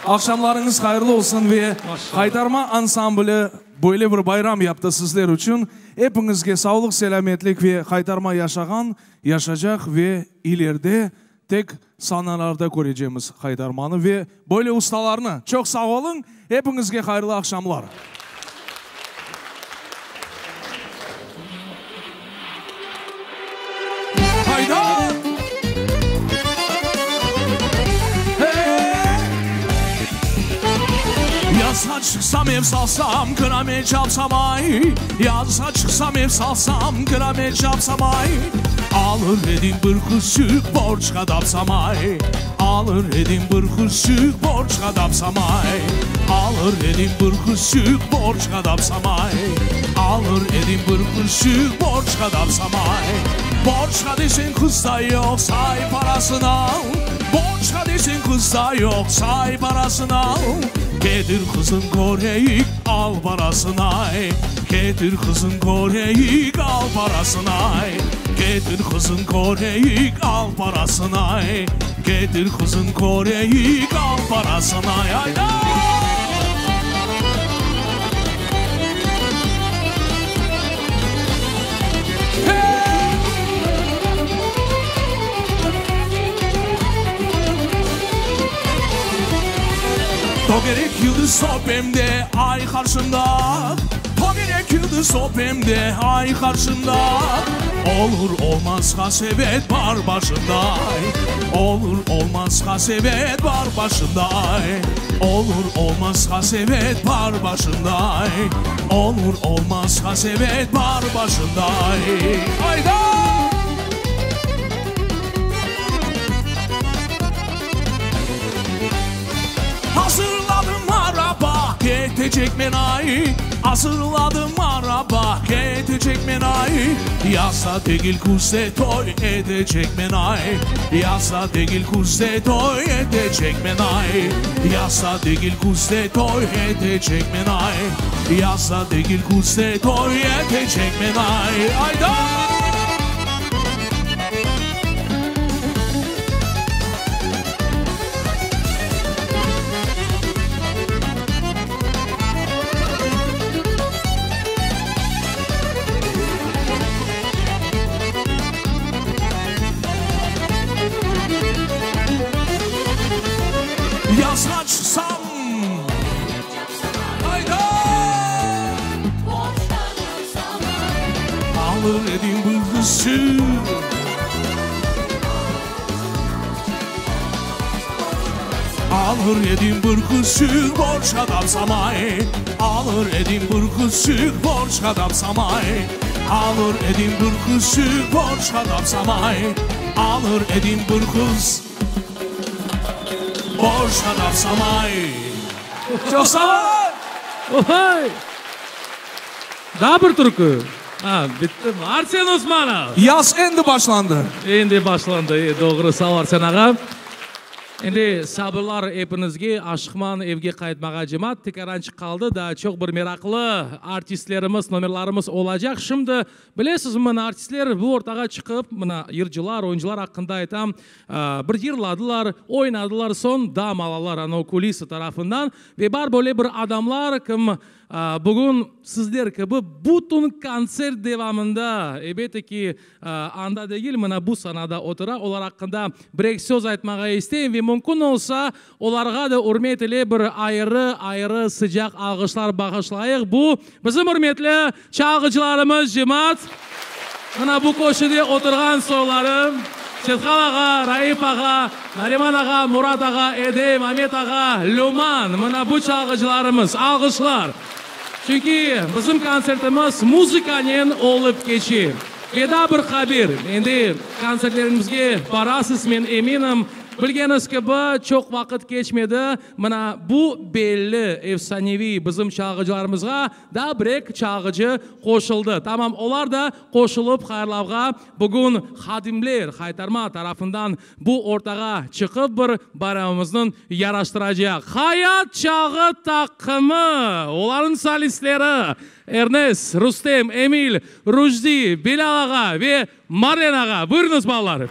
Aqşamlarıñız hayırlı olsun ve Haytarma ansambli böyle bir bayram yaptı sizler içün. Epiñizge savlıq, selâmetlik ve Haytarma yaşağan, yaşacaq ve ileride tek sanalarda körecemiz Haytarmanı ve böyle ustalarnı. Çoq sağ oluñ! Epiñizge hayırlı aqşamlar! Hayda! Yazğa çıqsam ev salsam, kıramet çapsam ay. Yazğa çıqsam ev salsam, kıramet çapsam ay. Alır edim bir qızçıq, borcğa tapsam ay. Alır edim bir qızçıq borcğa tapsam ay. Alır edim bir qızçıq borcğa tapsam ay. Alır edim bir qızçıq borcğa tapsam ay. Borcğa deseñ qız da yoq, say parasını al. Borcğa deseñ qız da yoq, say parasını al. Ketir qızıñ köreyik, al parasını ay. Ketir qızıñ köreyik, al parasını ay. Ketir qızıñ köreyik, al parasını ay. Ketir qızıñ köreyik, al parasını ay. Ayda! Tögerek yıldız töpemde, ay qarşımda. Tögerek yıldız töpemde, ay qarşımda. Olur olmaz qasevet bar başımda, ay. Olur olmaz qasevet bar başımda, ay. Olur olmaz qasevet bar başımda, ay. Olur olmaz qasevet bar başımda, ay. Ayda! Azırladım araba, ketecekmen ay. Azırladım araba, ketecekmen ay. Yazda degil küzde toy etecekmen ay. Yazda degil küzde toy etecekmen ay. Yazda degil küzde toy etecekmen ay. Yazda degil küzde toy etecekmen ay. Ayda! Yazğa çıqsam, ayda! Alır edim bir qızçıq. Alır edim bir qızçıq borcğa tapsam ay. Alır edim bir qızçıq borcğa tapsam ay. Alır edim bir qızçıq borcğa tapsam ay. Alır edim bir qız borcğa tapsam ay. Çoq sağ ol! Oy! Daa bir türkü. A, bittimi? Arsen Osmanov! Yaz endi başlandı. Endi başlandı, e, doğru. Sağ ol, Arsen ağa. Endi sabırlar epiñizge, aşıqman evge qaytmağa cemaat tekarançıq qaldı, daa çoq bir meraqlı artistlerimiz, nomerlarımız olacaq. Şimdi, bilesizmi, mına artistler bu ortağa çıqıp, mına yırcılar, oyuncılar aqqında aytam, bir yırladılar, oynadılar, soñ dam alalar anau kulisa tarafından ve bar böyle bir adamlar, kim Bugün sizler kibi bütün kontsert devamında, elbette ki, anda degil, mına bu sanada otura, olar aqqında bir-eki söz aytmağa isteyim ve mümkün olsa, olarğa da ürmet ile bir ayrı-ayrı sıcaq alğışlar bağışlayıq. Bu, bizim ürmetli çalğıcılarımız, cemaat. Mına bu köşede oturğan soyları, Setxan ağa, Raip ağa, Nariman ağa, Murat ağa, Edem, Amet ağa, Lüman, mına bu çalğıcılarımız. Alğışlar! Çünki bizim kontsertimiz muzıkanen olıp keçe. Ve daa bir haber, endi kontsertlerimizge barasız, men eminim. Bilgeniz kibi, çoq vaqıt keçmedi, mına bu belli, efsaneviy bizim çalğıcılarımızğa Daa bir-eki çalğıcı qoşuldı. Tamam, olar da qoşulıp hayırlavğa bugün hadimler Haytarma tarafından bu ortağa çıqıp bir bayramımıznıñ yaraştıracaq. Hayat çalğı taqımı, olarnıñ solistleri Ernes, Rustem, Emil, Rujdi, Bilâl ağa ve Marlen ağa. Buyurıñız, balalar.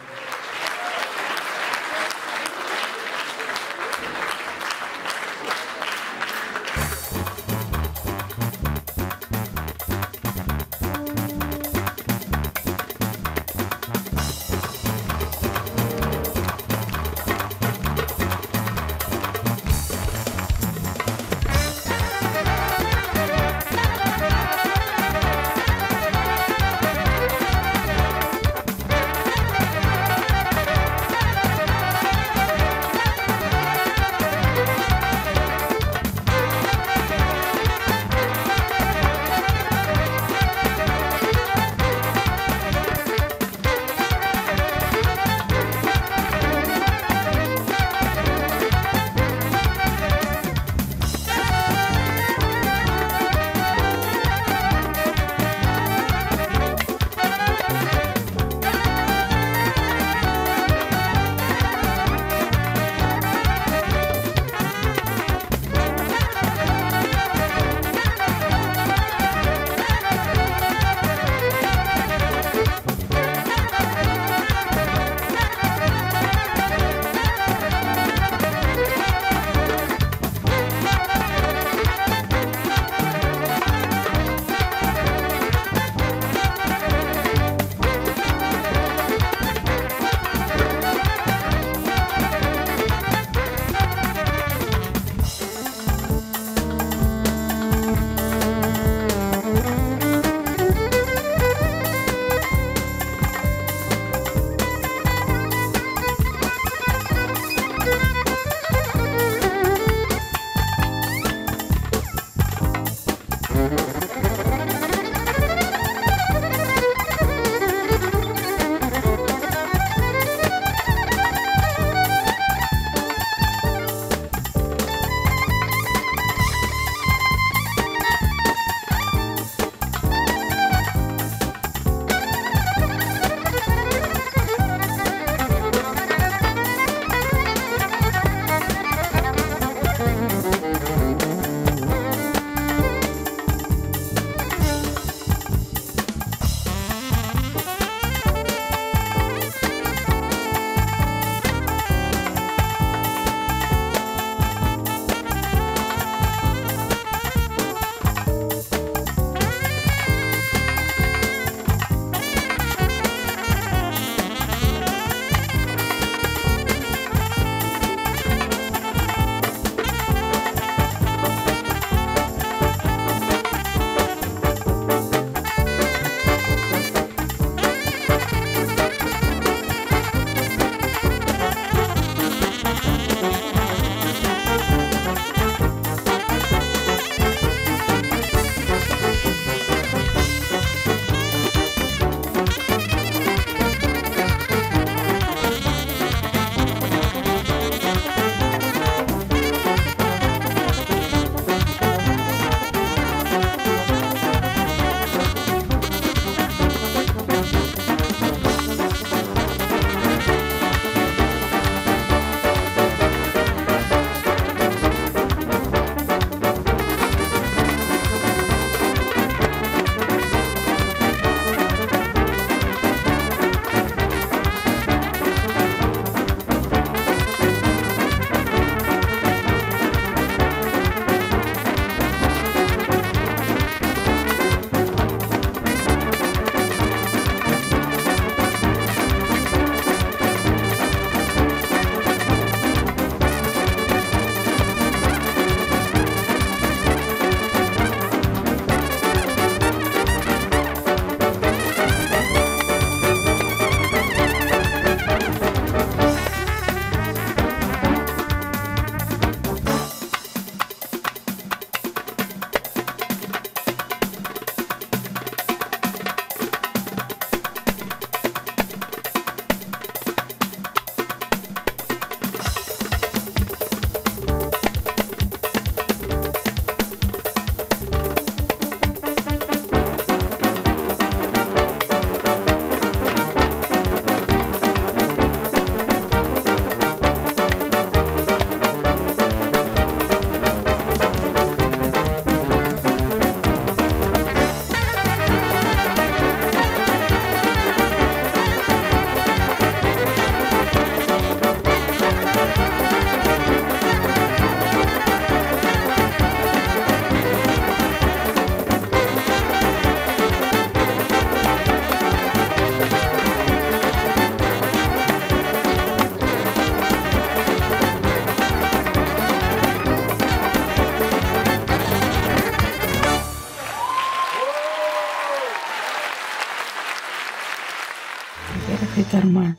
Haytarma,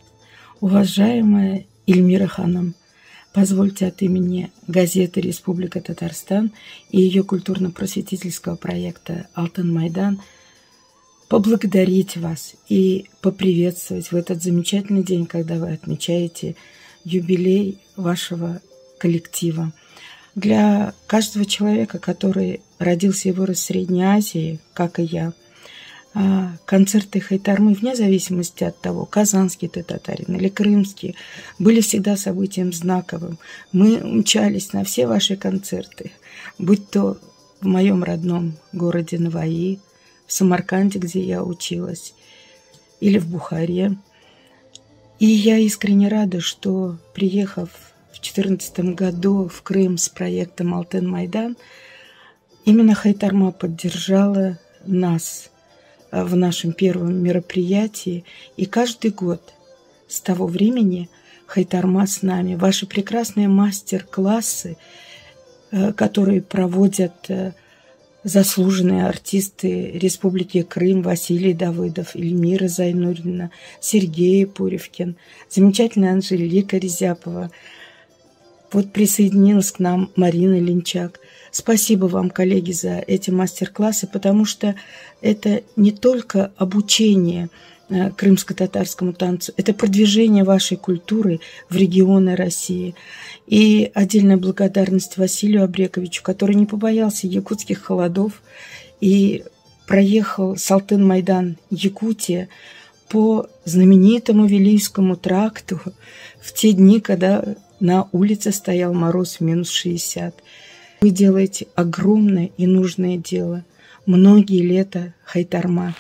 уважаемая Эльмира Ханым, позвольте от имени газеты «Республика Татарстан» и ее культурно-просветительского проекта «Алтын Майдан» поблагодарить вас и поприветствовать в этот замечательный день, когда вы отмечаете юбилей вашего коллектива. Для каждого человека, который родился и вырос в Средней Азии, как и я, а, концерты Хайтармы, вне зависимости от того, казанский ты татарин или крымский, были всегда событием знаковым. Мы мчались на все ваши концерты, будь то в моем родном городе Наваи, в Самарканде, где я училась, или в Бухаре. И я искренне рада, что, приехав в 2014 году в Крым с проектом «Алтын Майдан», именно Хайтарма поддержала нас в нашем первом мероприятии. И каждый год с того времени Хайтарма с нами. Ваши прекрасные мастер-классы, э, которые проводят э, заслуженные артисты Республики Крым Василий Давыдов, Эльмира Зайнуллина, Сергей Пуревкин, замечательная Анжелика Резяпова. Вот присоединилась к нам Марина Линчак. Спасибо вам, коллеги, за эти мастер-классы, потому что это не только обучение э, крымско-татарскому танцу, это продвижение вашей культуры в регионы России. И отдельная благодарность Василию Абрековичу, который не побоялся якутских холодов и проехал с Алтын-Майдан, Якутия, по знаменитому Вилийскому тракту в те дни, когда на улице стоял мороз минус 60. Вы делаете огромное и нужное дело. Многие лета Хайтарма.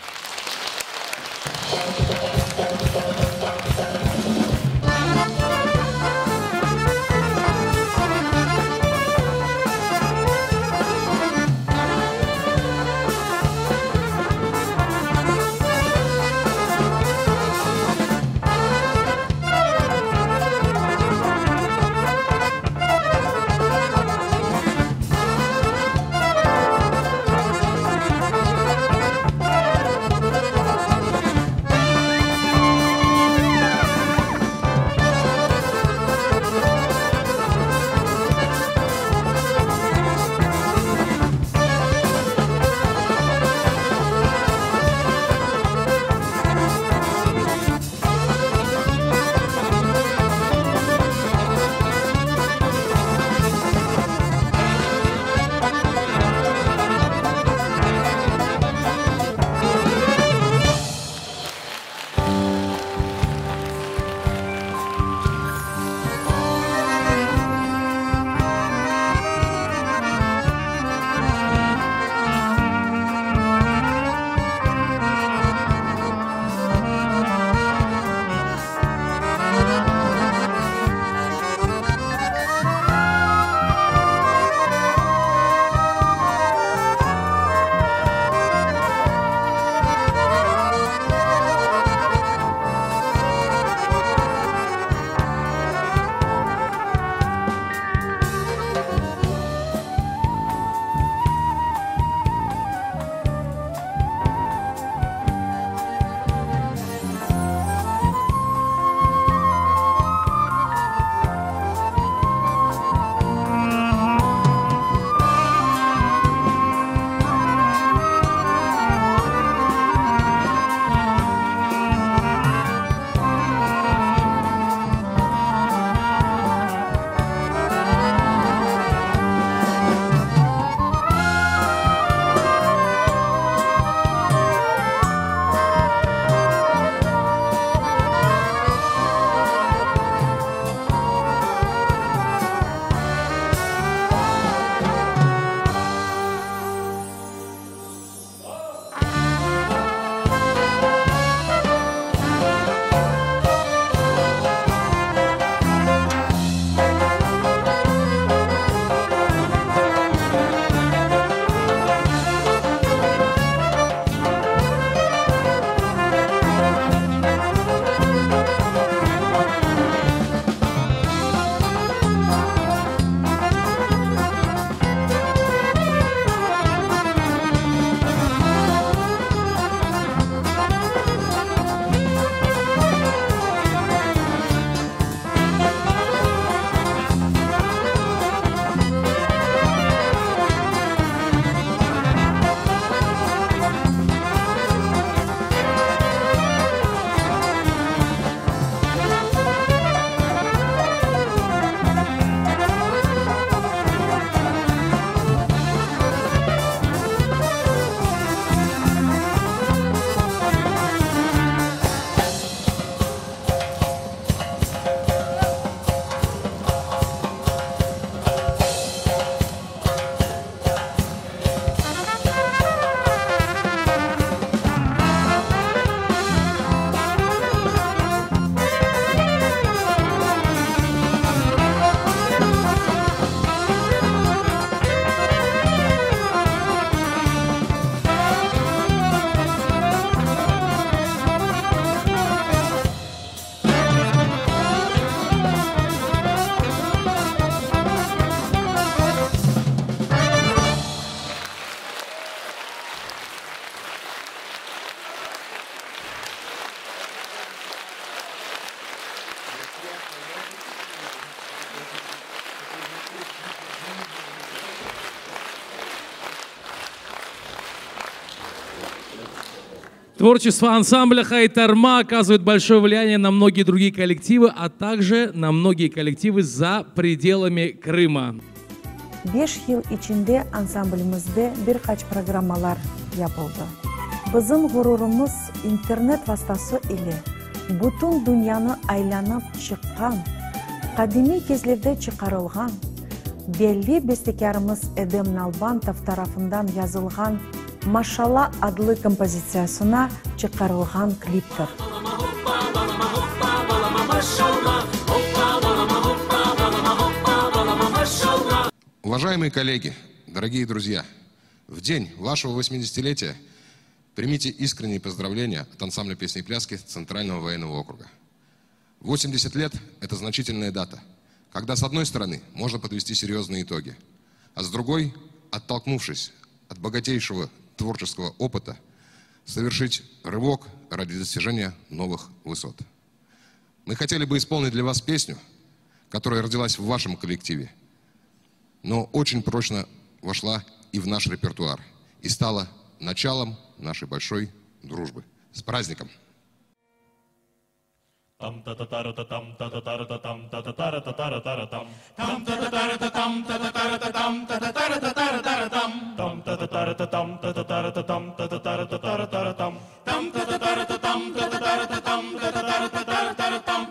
Творчество ансамбля «Хайтарма» оказывает большое влияние на многие другие коллективы, а также на многие коллективы за пределами Крыма. Beş yıl içinde ansamblimizde bir qaç programmalar yapıldı. Bizim ğururımız internet vastası ile bütün dünyanı aylanıp çıqqan, qadimiy Kezlevde çıqarılğan, belli bestekârımız Edem Nalbantov tarafından yazılğan Maşalla adlı kompozitsiyasına çıqarılğan kliptir. Уважаемые коллеги, дорогие друзья, в день вашего 80-летия примите искренние поздравления от ансамбля песни и пляски Центрального военного округа. 80 лет – это значительная дата, когда, с одной стороны, можно подвести серьезные итоги, а с другой, оттолкнувшись от богатейшего творческого опыта, совершить рывок ради достижения новых высот. Мы хотели бы исполнить для вас песню, которая родилась в вашем коллективе, но очень прочно вошла и в наш репертуар и стала началом нашей большой дружбы. С праздником! Там та та та та там та та та та там та та та та та та там там та та та та там та та та та там та та та та та та там там та та та та там та та та та там та та та та та та там там та та та та там та та та та там та та та та та та там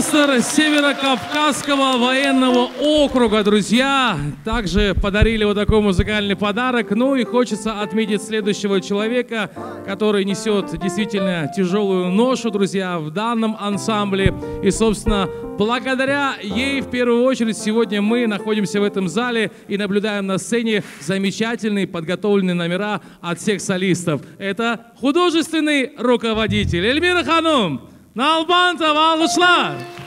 Оркестр Северокавказского военного округа, друзья, также подарили вот такой музыкальный подарок. Ну и хочется отметить следующего человека, который несет действительно тяжелую ношу, друзья, в данном ансамбле. И, собственно, благодаря ей, в первую очередь, сегодня мы находимся в этом зале и наблюдаем на сцене замечательные подготовленные номера от всех солистов. Это художественный руководитель Эльмира Ханум. Nalbantova alqışlar!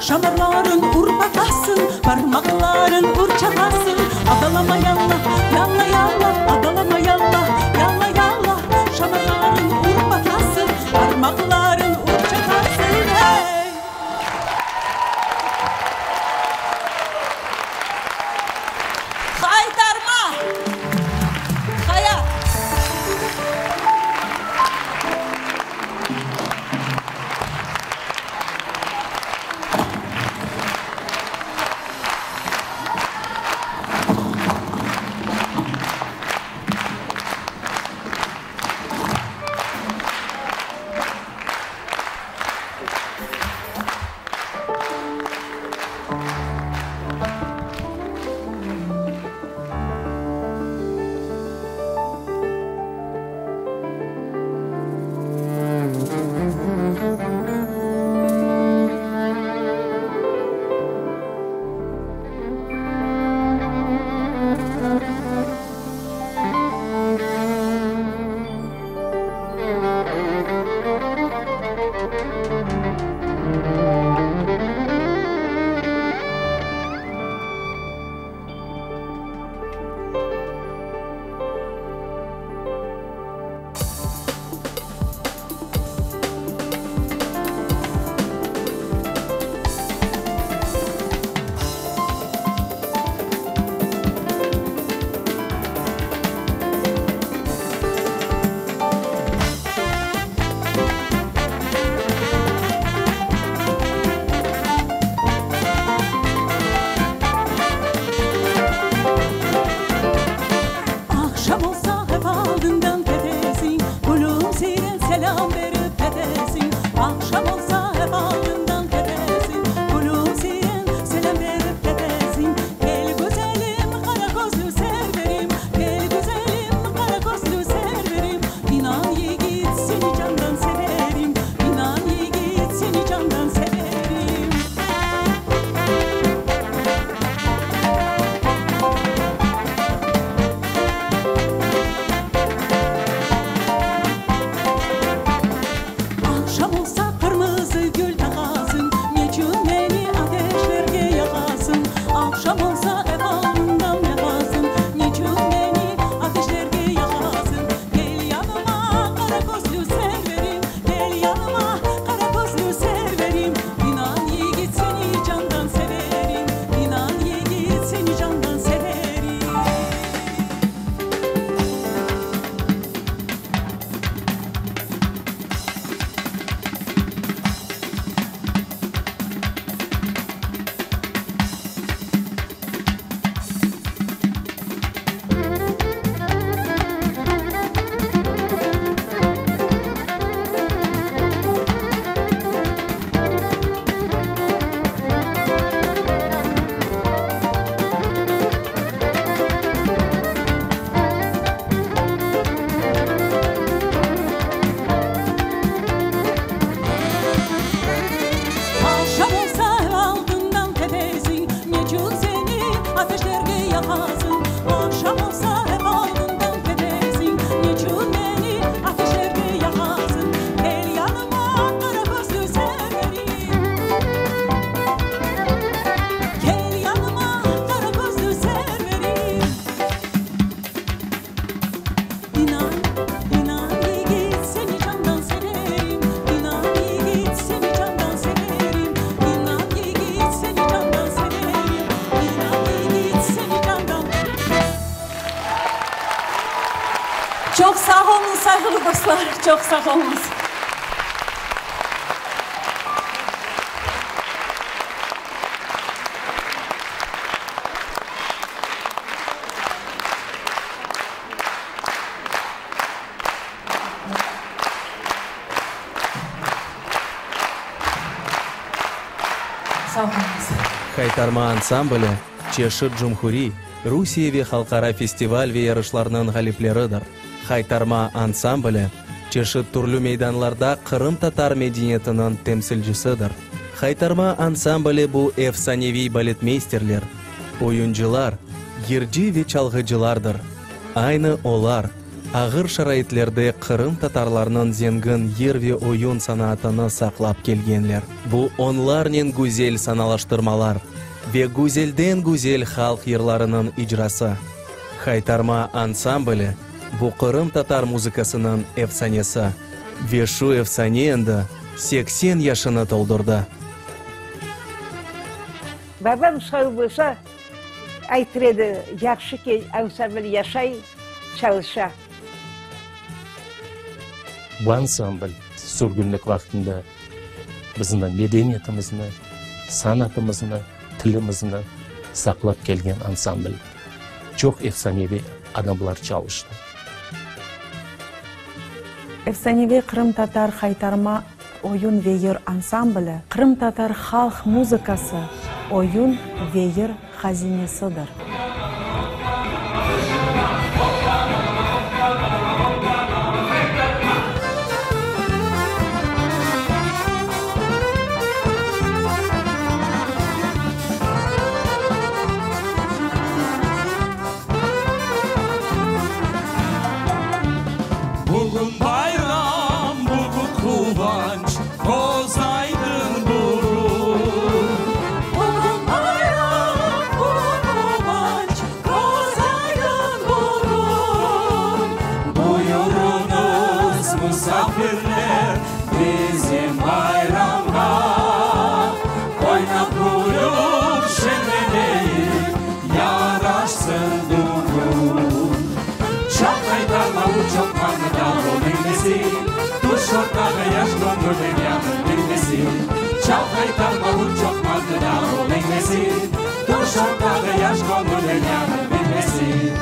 Şamarların ur patlasın, Parmaqların ur çatlasın. Adalama yalla, yalla yalla, Adalama yalla, yalla yalla, Şamarların ur patlasın, Parmaqların ur çatlasın, Hey! Haytarma! Hayat! Aqşam olsa ep aldından ketesiñ, Külümsirep selâm berip ketesiñ. Aqşam olsa ep aldından ketesiñ, Külümsirep selâm berip ketesiñ. Kel, güzelim, qara közlü serverim, Kel, güzelim, qara közlü serverim, İnan, yigit, seni candan severim, İnan, yigit, seni candan severim. Aqşam olsa qırmızı gül taqasıñ, Neçün meni ateşlerge yaqasıñ? Aqşam olsa ep alnından yaqasıñ, Neçün meni ateşlerge yaqasıñ? Kel yanıma, qara közlü serverim, Kel yanıma, qara közlü serverim, İnan, yigit, seni candan severim, İnan, yigit, seni candan severim. Aqşam olsa aldından ketesiñ, Neçün seni ateşlerge yaqasıñ? Aqşam olsa aldından ketesiñ, Neçün meni ateşlerge yaqasıñ? Kel yanıma, qara közlü serverim, Kel yanıma, qara közlü serverim. İnan, inan, yigit, seni candan severim, İnan, yigit, seni candan severim, İnan, yigit, seni candan severim, İnan, yigit, seni candan. Çoq sağ oluñız, sayğılı dostlar, çoq sağ oluñız. Sağ oluñız. Haytarma ansambli, çeşit cumhuriy, Rusiye ve halqara festival ve yarışlarnıñ ğalipleridir. Haytarma ansambli, çeşit türlü meydanlarda qırımtatar medeniyetiniñ temsilcisidir. Haytarma ansambli bu efsaneviy baletmeysterler, oyuncılar, yırcı ve çalğıcılardır. Aynı olar. Ağır şaraitlerde qırımtatarlarnıñ zengin yır ve oyun sanatını saqlap kelgenler. Bu onlarnen güzel sanalaştırmalar ve güzelden-güzel halq yırlarınıñ icrası. Haytarma ansambli, bu qırımtatar muzıkasınıñ efsanesi. Ve şu efsane endi 80 yaşını toldurdı. Babam sağ bolsa, aytır edi, yahşı ki, ansambl yaşay, çalışa. Bu ansambl sürgünlik vaqtında bizni medeniyetimizni, sanatımıznı, tilimizni saqlap kelgen ansambl. Çoq efsaneviy adamlar çalıştı. Efsaneviy qırımtatar haytarma oyun ve yır ansambli, qırımtatar halq muzıkası, oyun ve yır hazinesidir. Bugün bayram, bugün quvanç, köz aydın burun. Bugün bayram, bugün quvanç, köz aydın burun. Buyurıñız, musafirler, bizim bayramğa. Oynap külüp şeñleneyik, yaraşsın dügün. Çal qaytarma, ur çoqmarnı, davul iñlesin, Tüş ortağa yaş göñülniñ yanıp bilmesin. Çal qaytarma, ur çoqmarnı, davul iñlesin, Tüş ortağa yaş göñülniñ yanıp bilmesin.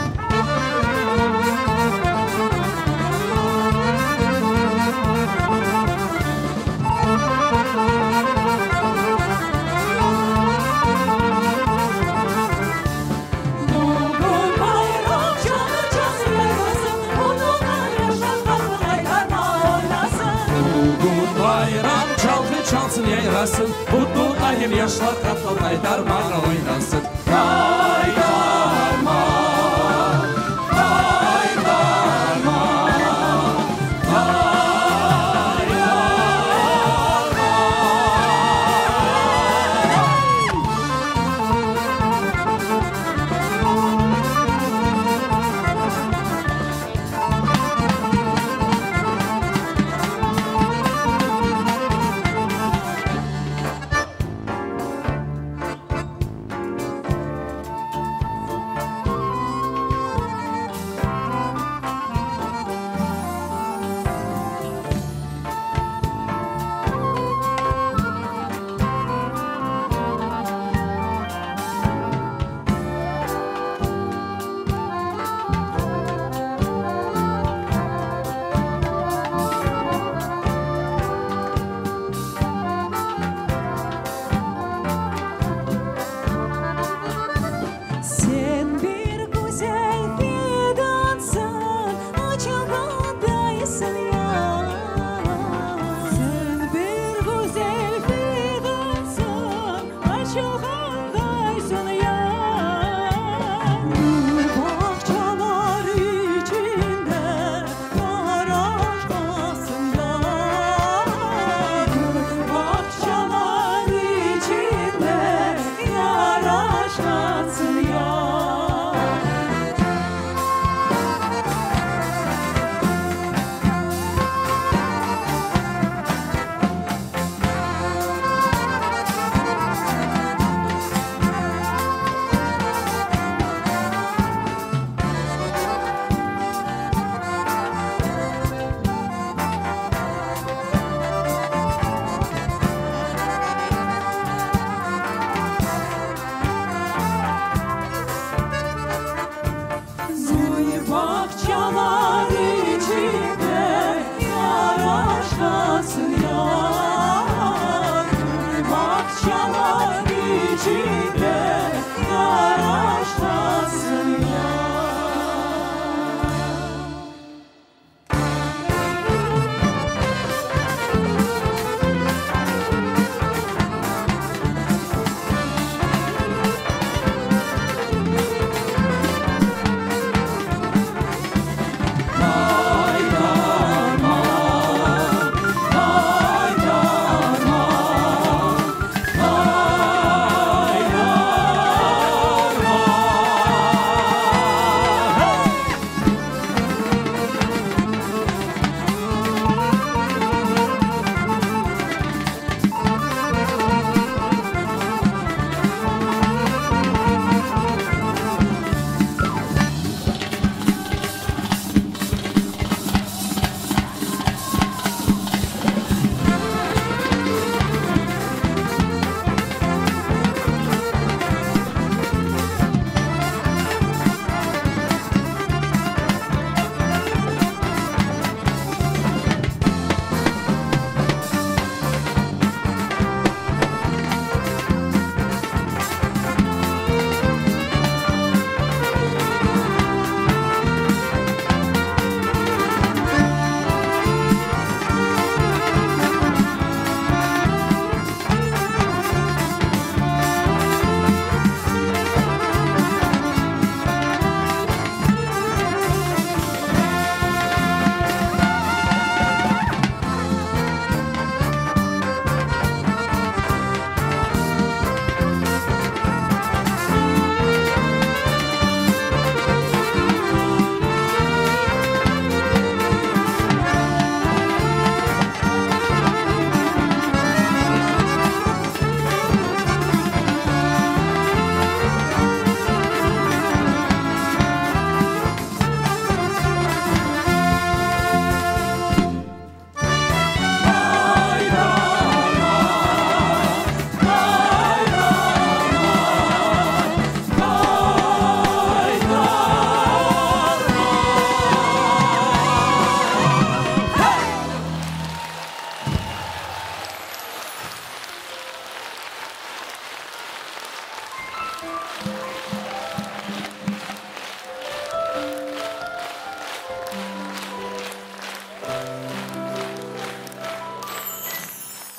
Bugün bayram, canı çalsın yayrasın, Unutqan yaşlar tatlı qaytarma oynasın. Bugün bayram, çalğı çalsın yayrasın, Bütün alem yaşlar tatlı qaytarma oynasın. Qaytarma, qaytarma, qaytarma.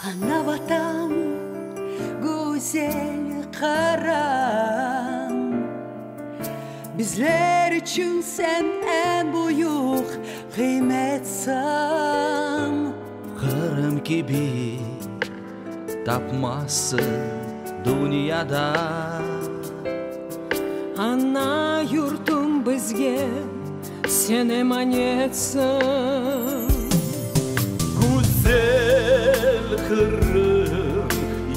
Ana Vatan, güzel Qırım, Bizler içün sen eñ büyük qıymetsiñ. Qırım kibi tapmazsıñ dünyada. Ana yurtum bizge sen emanetsiñ. Güzel Qırım,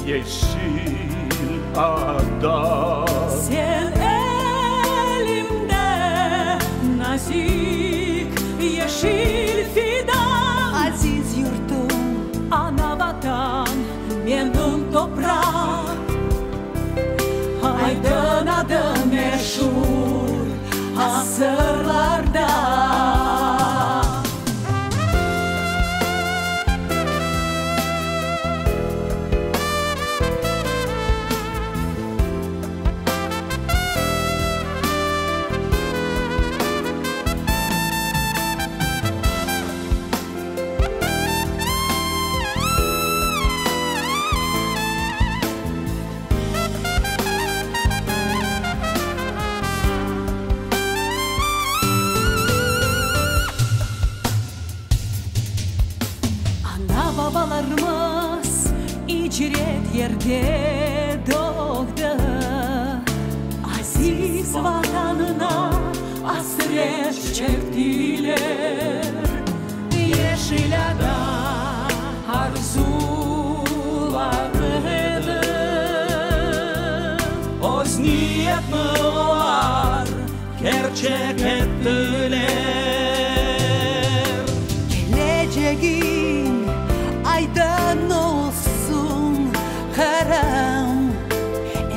yeşil ada. Sen elimde nazik yeşil fidan. Aziz yurtum, ana Vatan, menim topraq. Aydın adı meşur asırlarda. Ana-babalarımız icret yerde doğdı, Aziz Vatanına asret çektiler. Yeşil ada arzuları edi. Öz niyetni olar kerçek ettiler. Kelecegiñ aydın olsun, Qırım,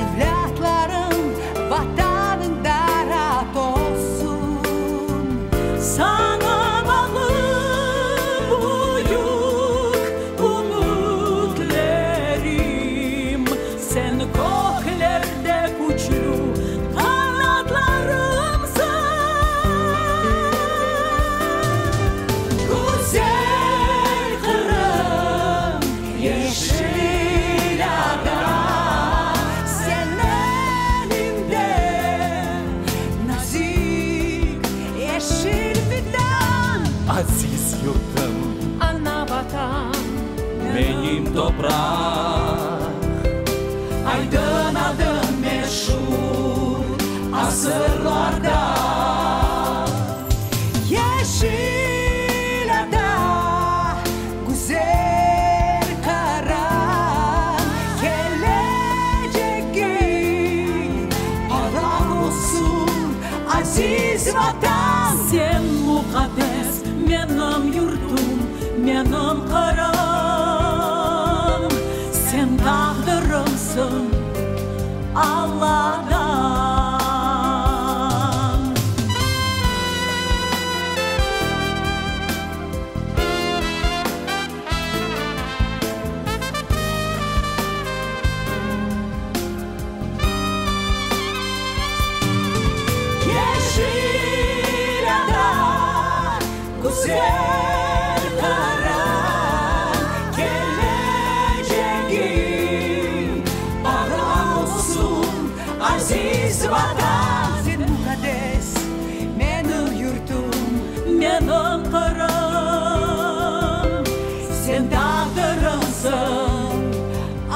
Evlâtlarıñ Vatanıñda raat olsun. Saña bağlı büyük ümütlerim, Sen köklerde küçlü qanatlarımsıñ. Güzel Qırım, yeşil ada, Sen elimde nazik yeşil fidan. Aziz yurtum, ana Vatan, menim topraq. Aydın adı meşur asırlarda. Yeşil ada, güzel Qırım, Kelecegiñ parlaq olsun, aziz Vatan. Sen muqaddes menim yurtum, menim Qırım, Sen taqdirımsıñ Alladan. Yeşil ada, güzel Qırım, Kelecegiñ parlaq olsun, aziz Vatan. Sen muqaddes menim yurtum, menim Qırım, Sen taqdirımsıñ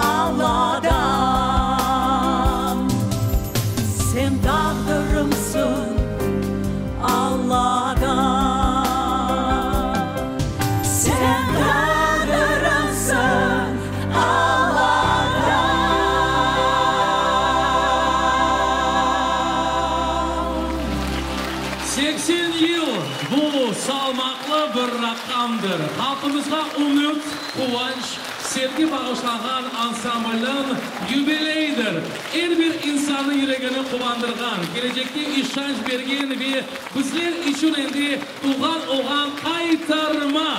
Alladan. Sen taqdirımsıñ Alladan. Sen taqdirımsıñ Alladan. 80 yıl, bu salmaqlı bir raqamdır. Halqımızğa ümüt, quvanç, sevgi bağışlağan ansamblniñ yubileydir. Er bir insannıñ yüregini quvandırğan, kelecekke işanç bergen ve bizler içün endi tuvğan olğan Qaytarma!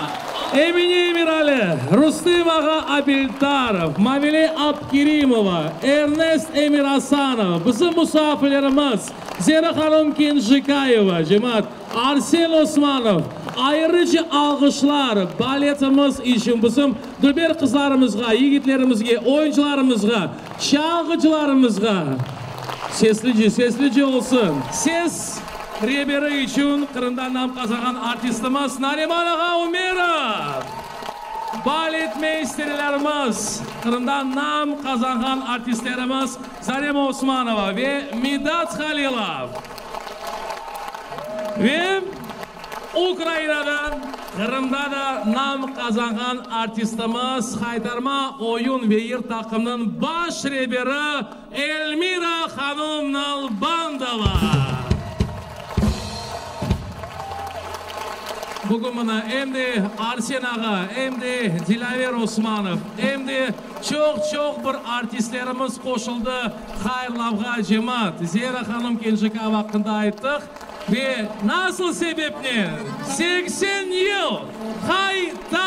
Emine Emirali, Rustem ağa Abiltarov, Mavile Abkerimova, Ernest Emirasanov, bizim musafirlerimiz, Zera hanım Kenjikayeva, cemaat, Arsen Osmanov. Ayrıca alğışlar baletimiz içün, bizim dülber qızlarımızğa, yigitlerimizge, oyuncılarımızğa, çalğıcılarımızğa. Seslice, seslice olsun. Ses reberi içün Qırımda nam qazanğan artistimiz Nariman ağa Ümerov. Baletmeysterlerimiz, Qırımda nam qazanğan artistlerimiz Zarema Osmanova ve Midat Halilov. Ve Ukrainada, Qırımda da nam qazanğan artistimiz, Haytarma oyun ve yır taqımınıñ baş reberi Elmira hanum Nalbandova. Bugün mına em de Arsen ağa, em de Dilâver Osmanov, em de çoq-çoq bir artistlerimiz qoşuldı hayırlavğa, cemaat. Zera hanum Kenjikava aqqında ayttıq. Ve nasıl sebepnen 80 yıl Haytarma!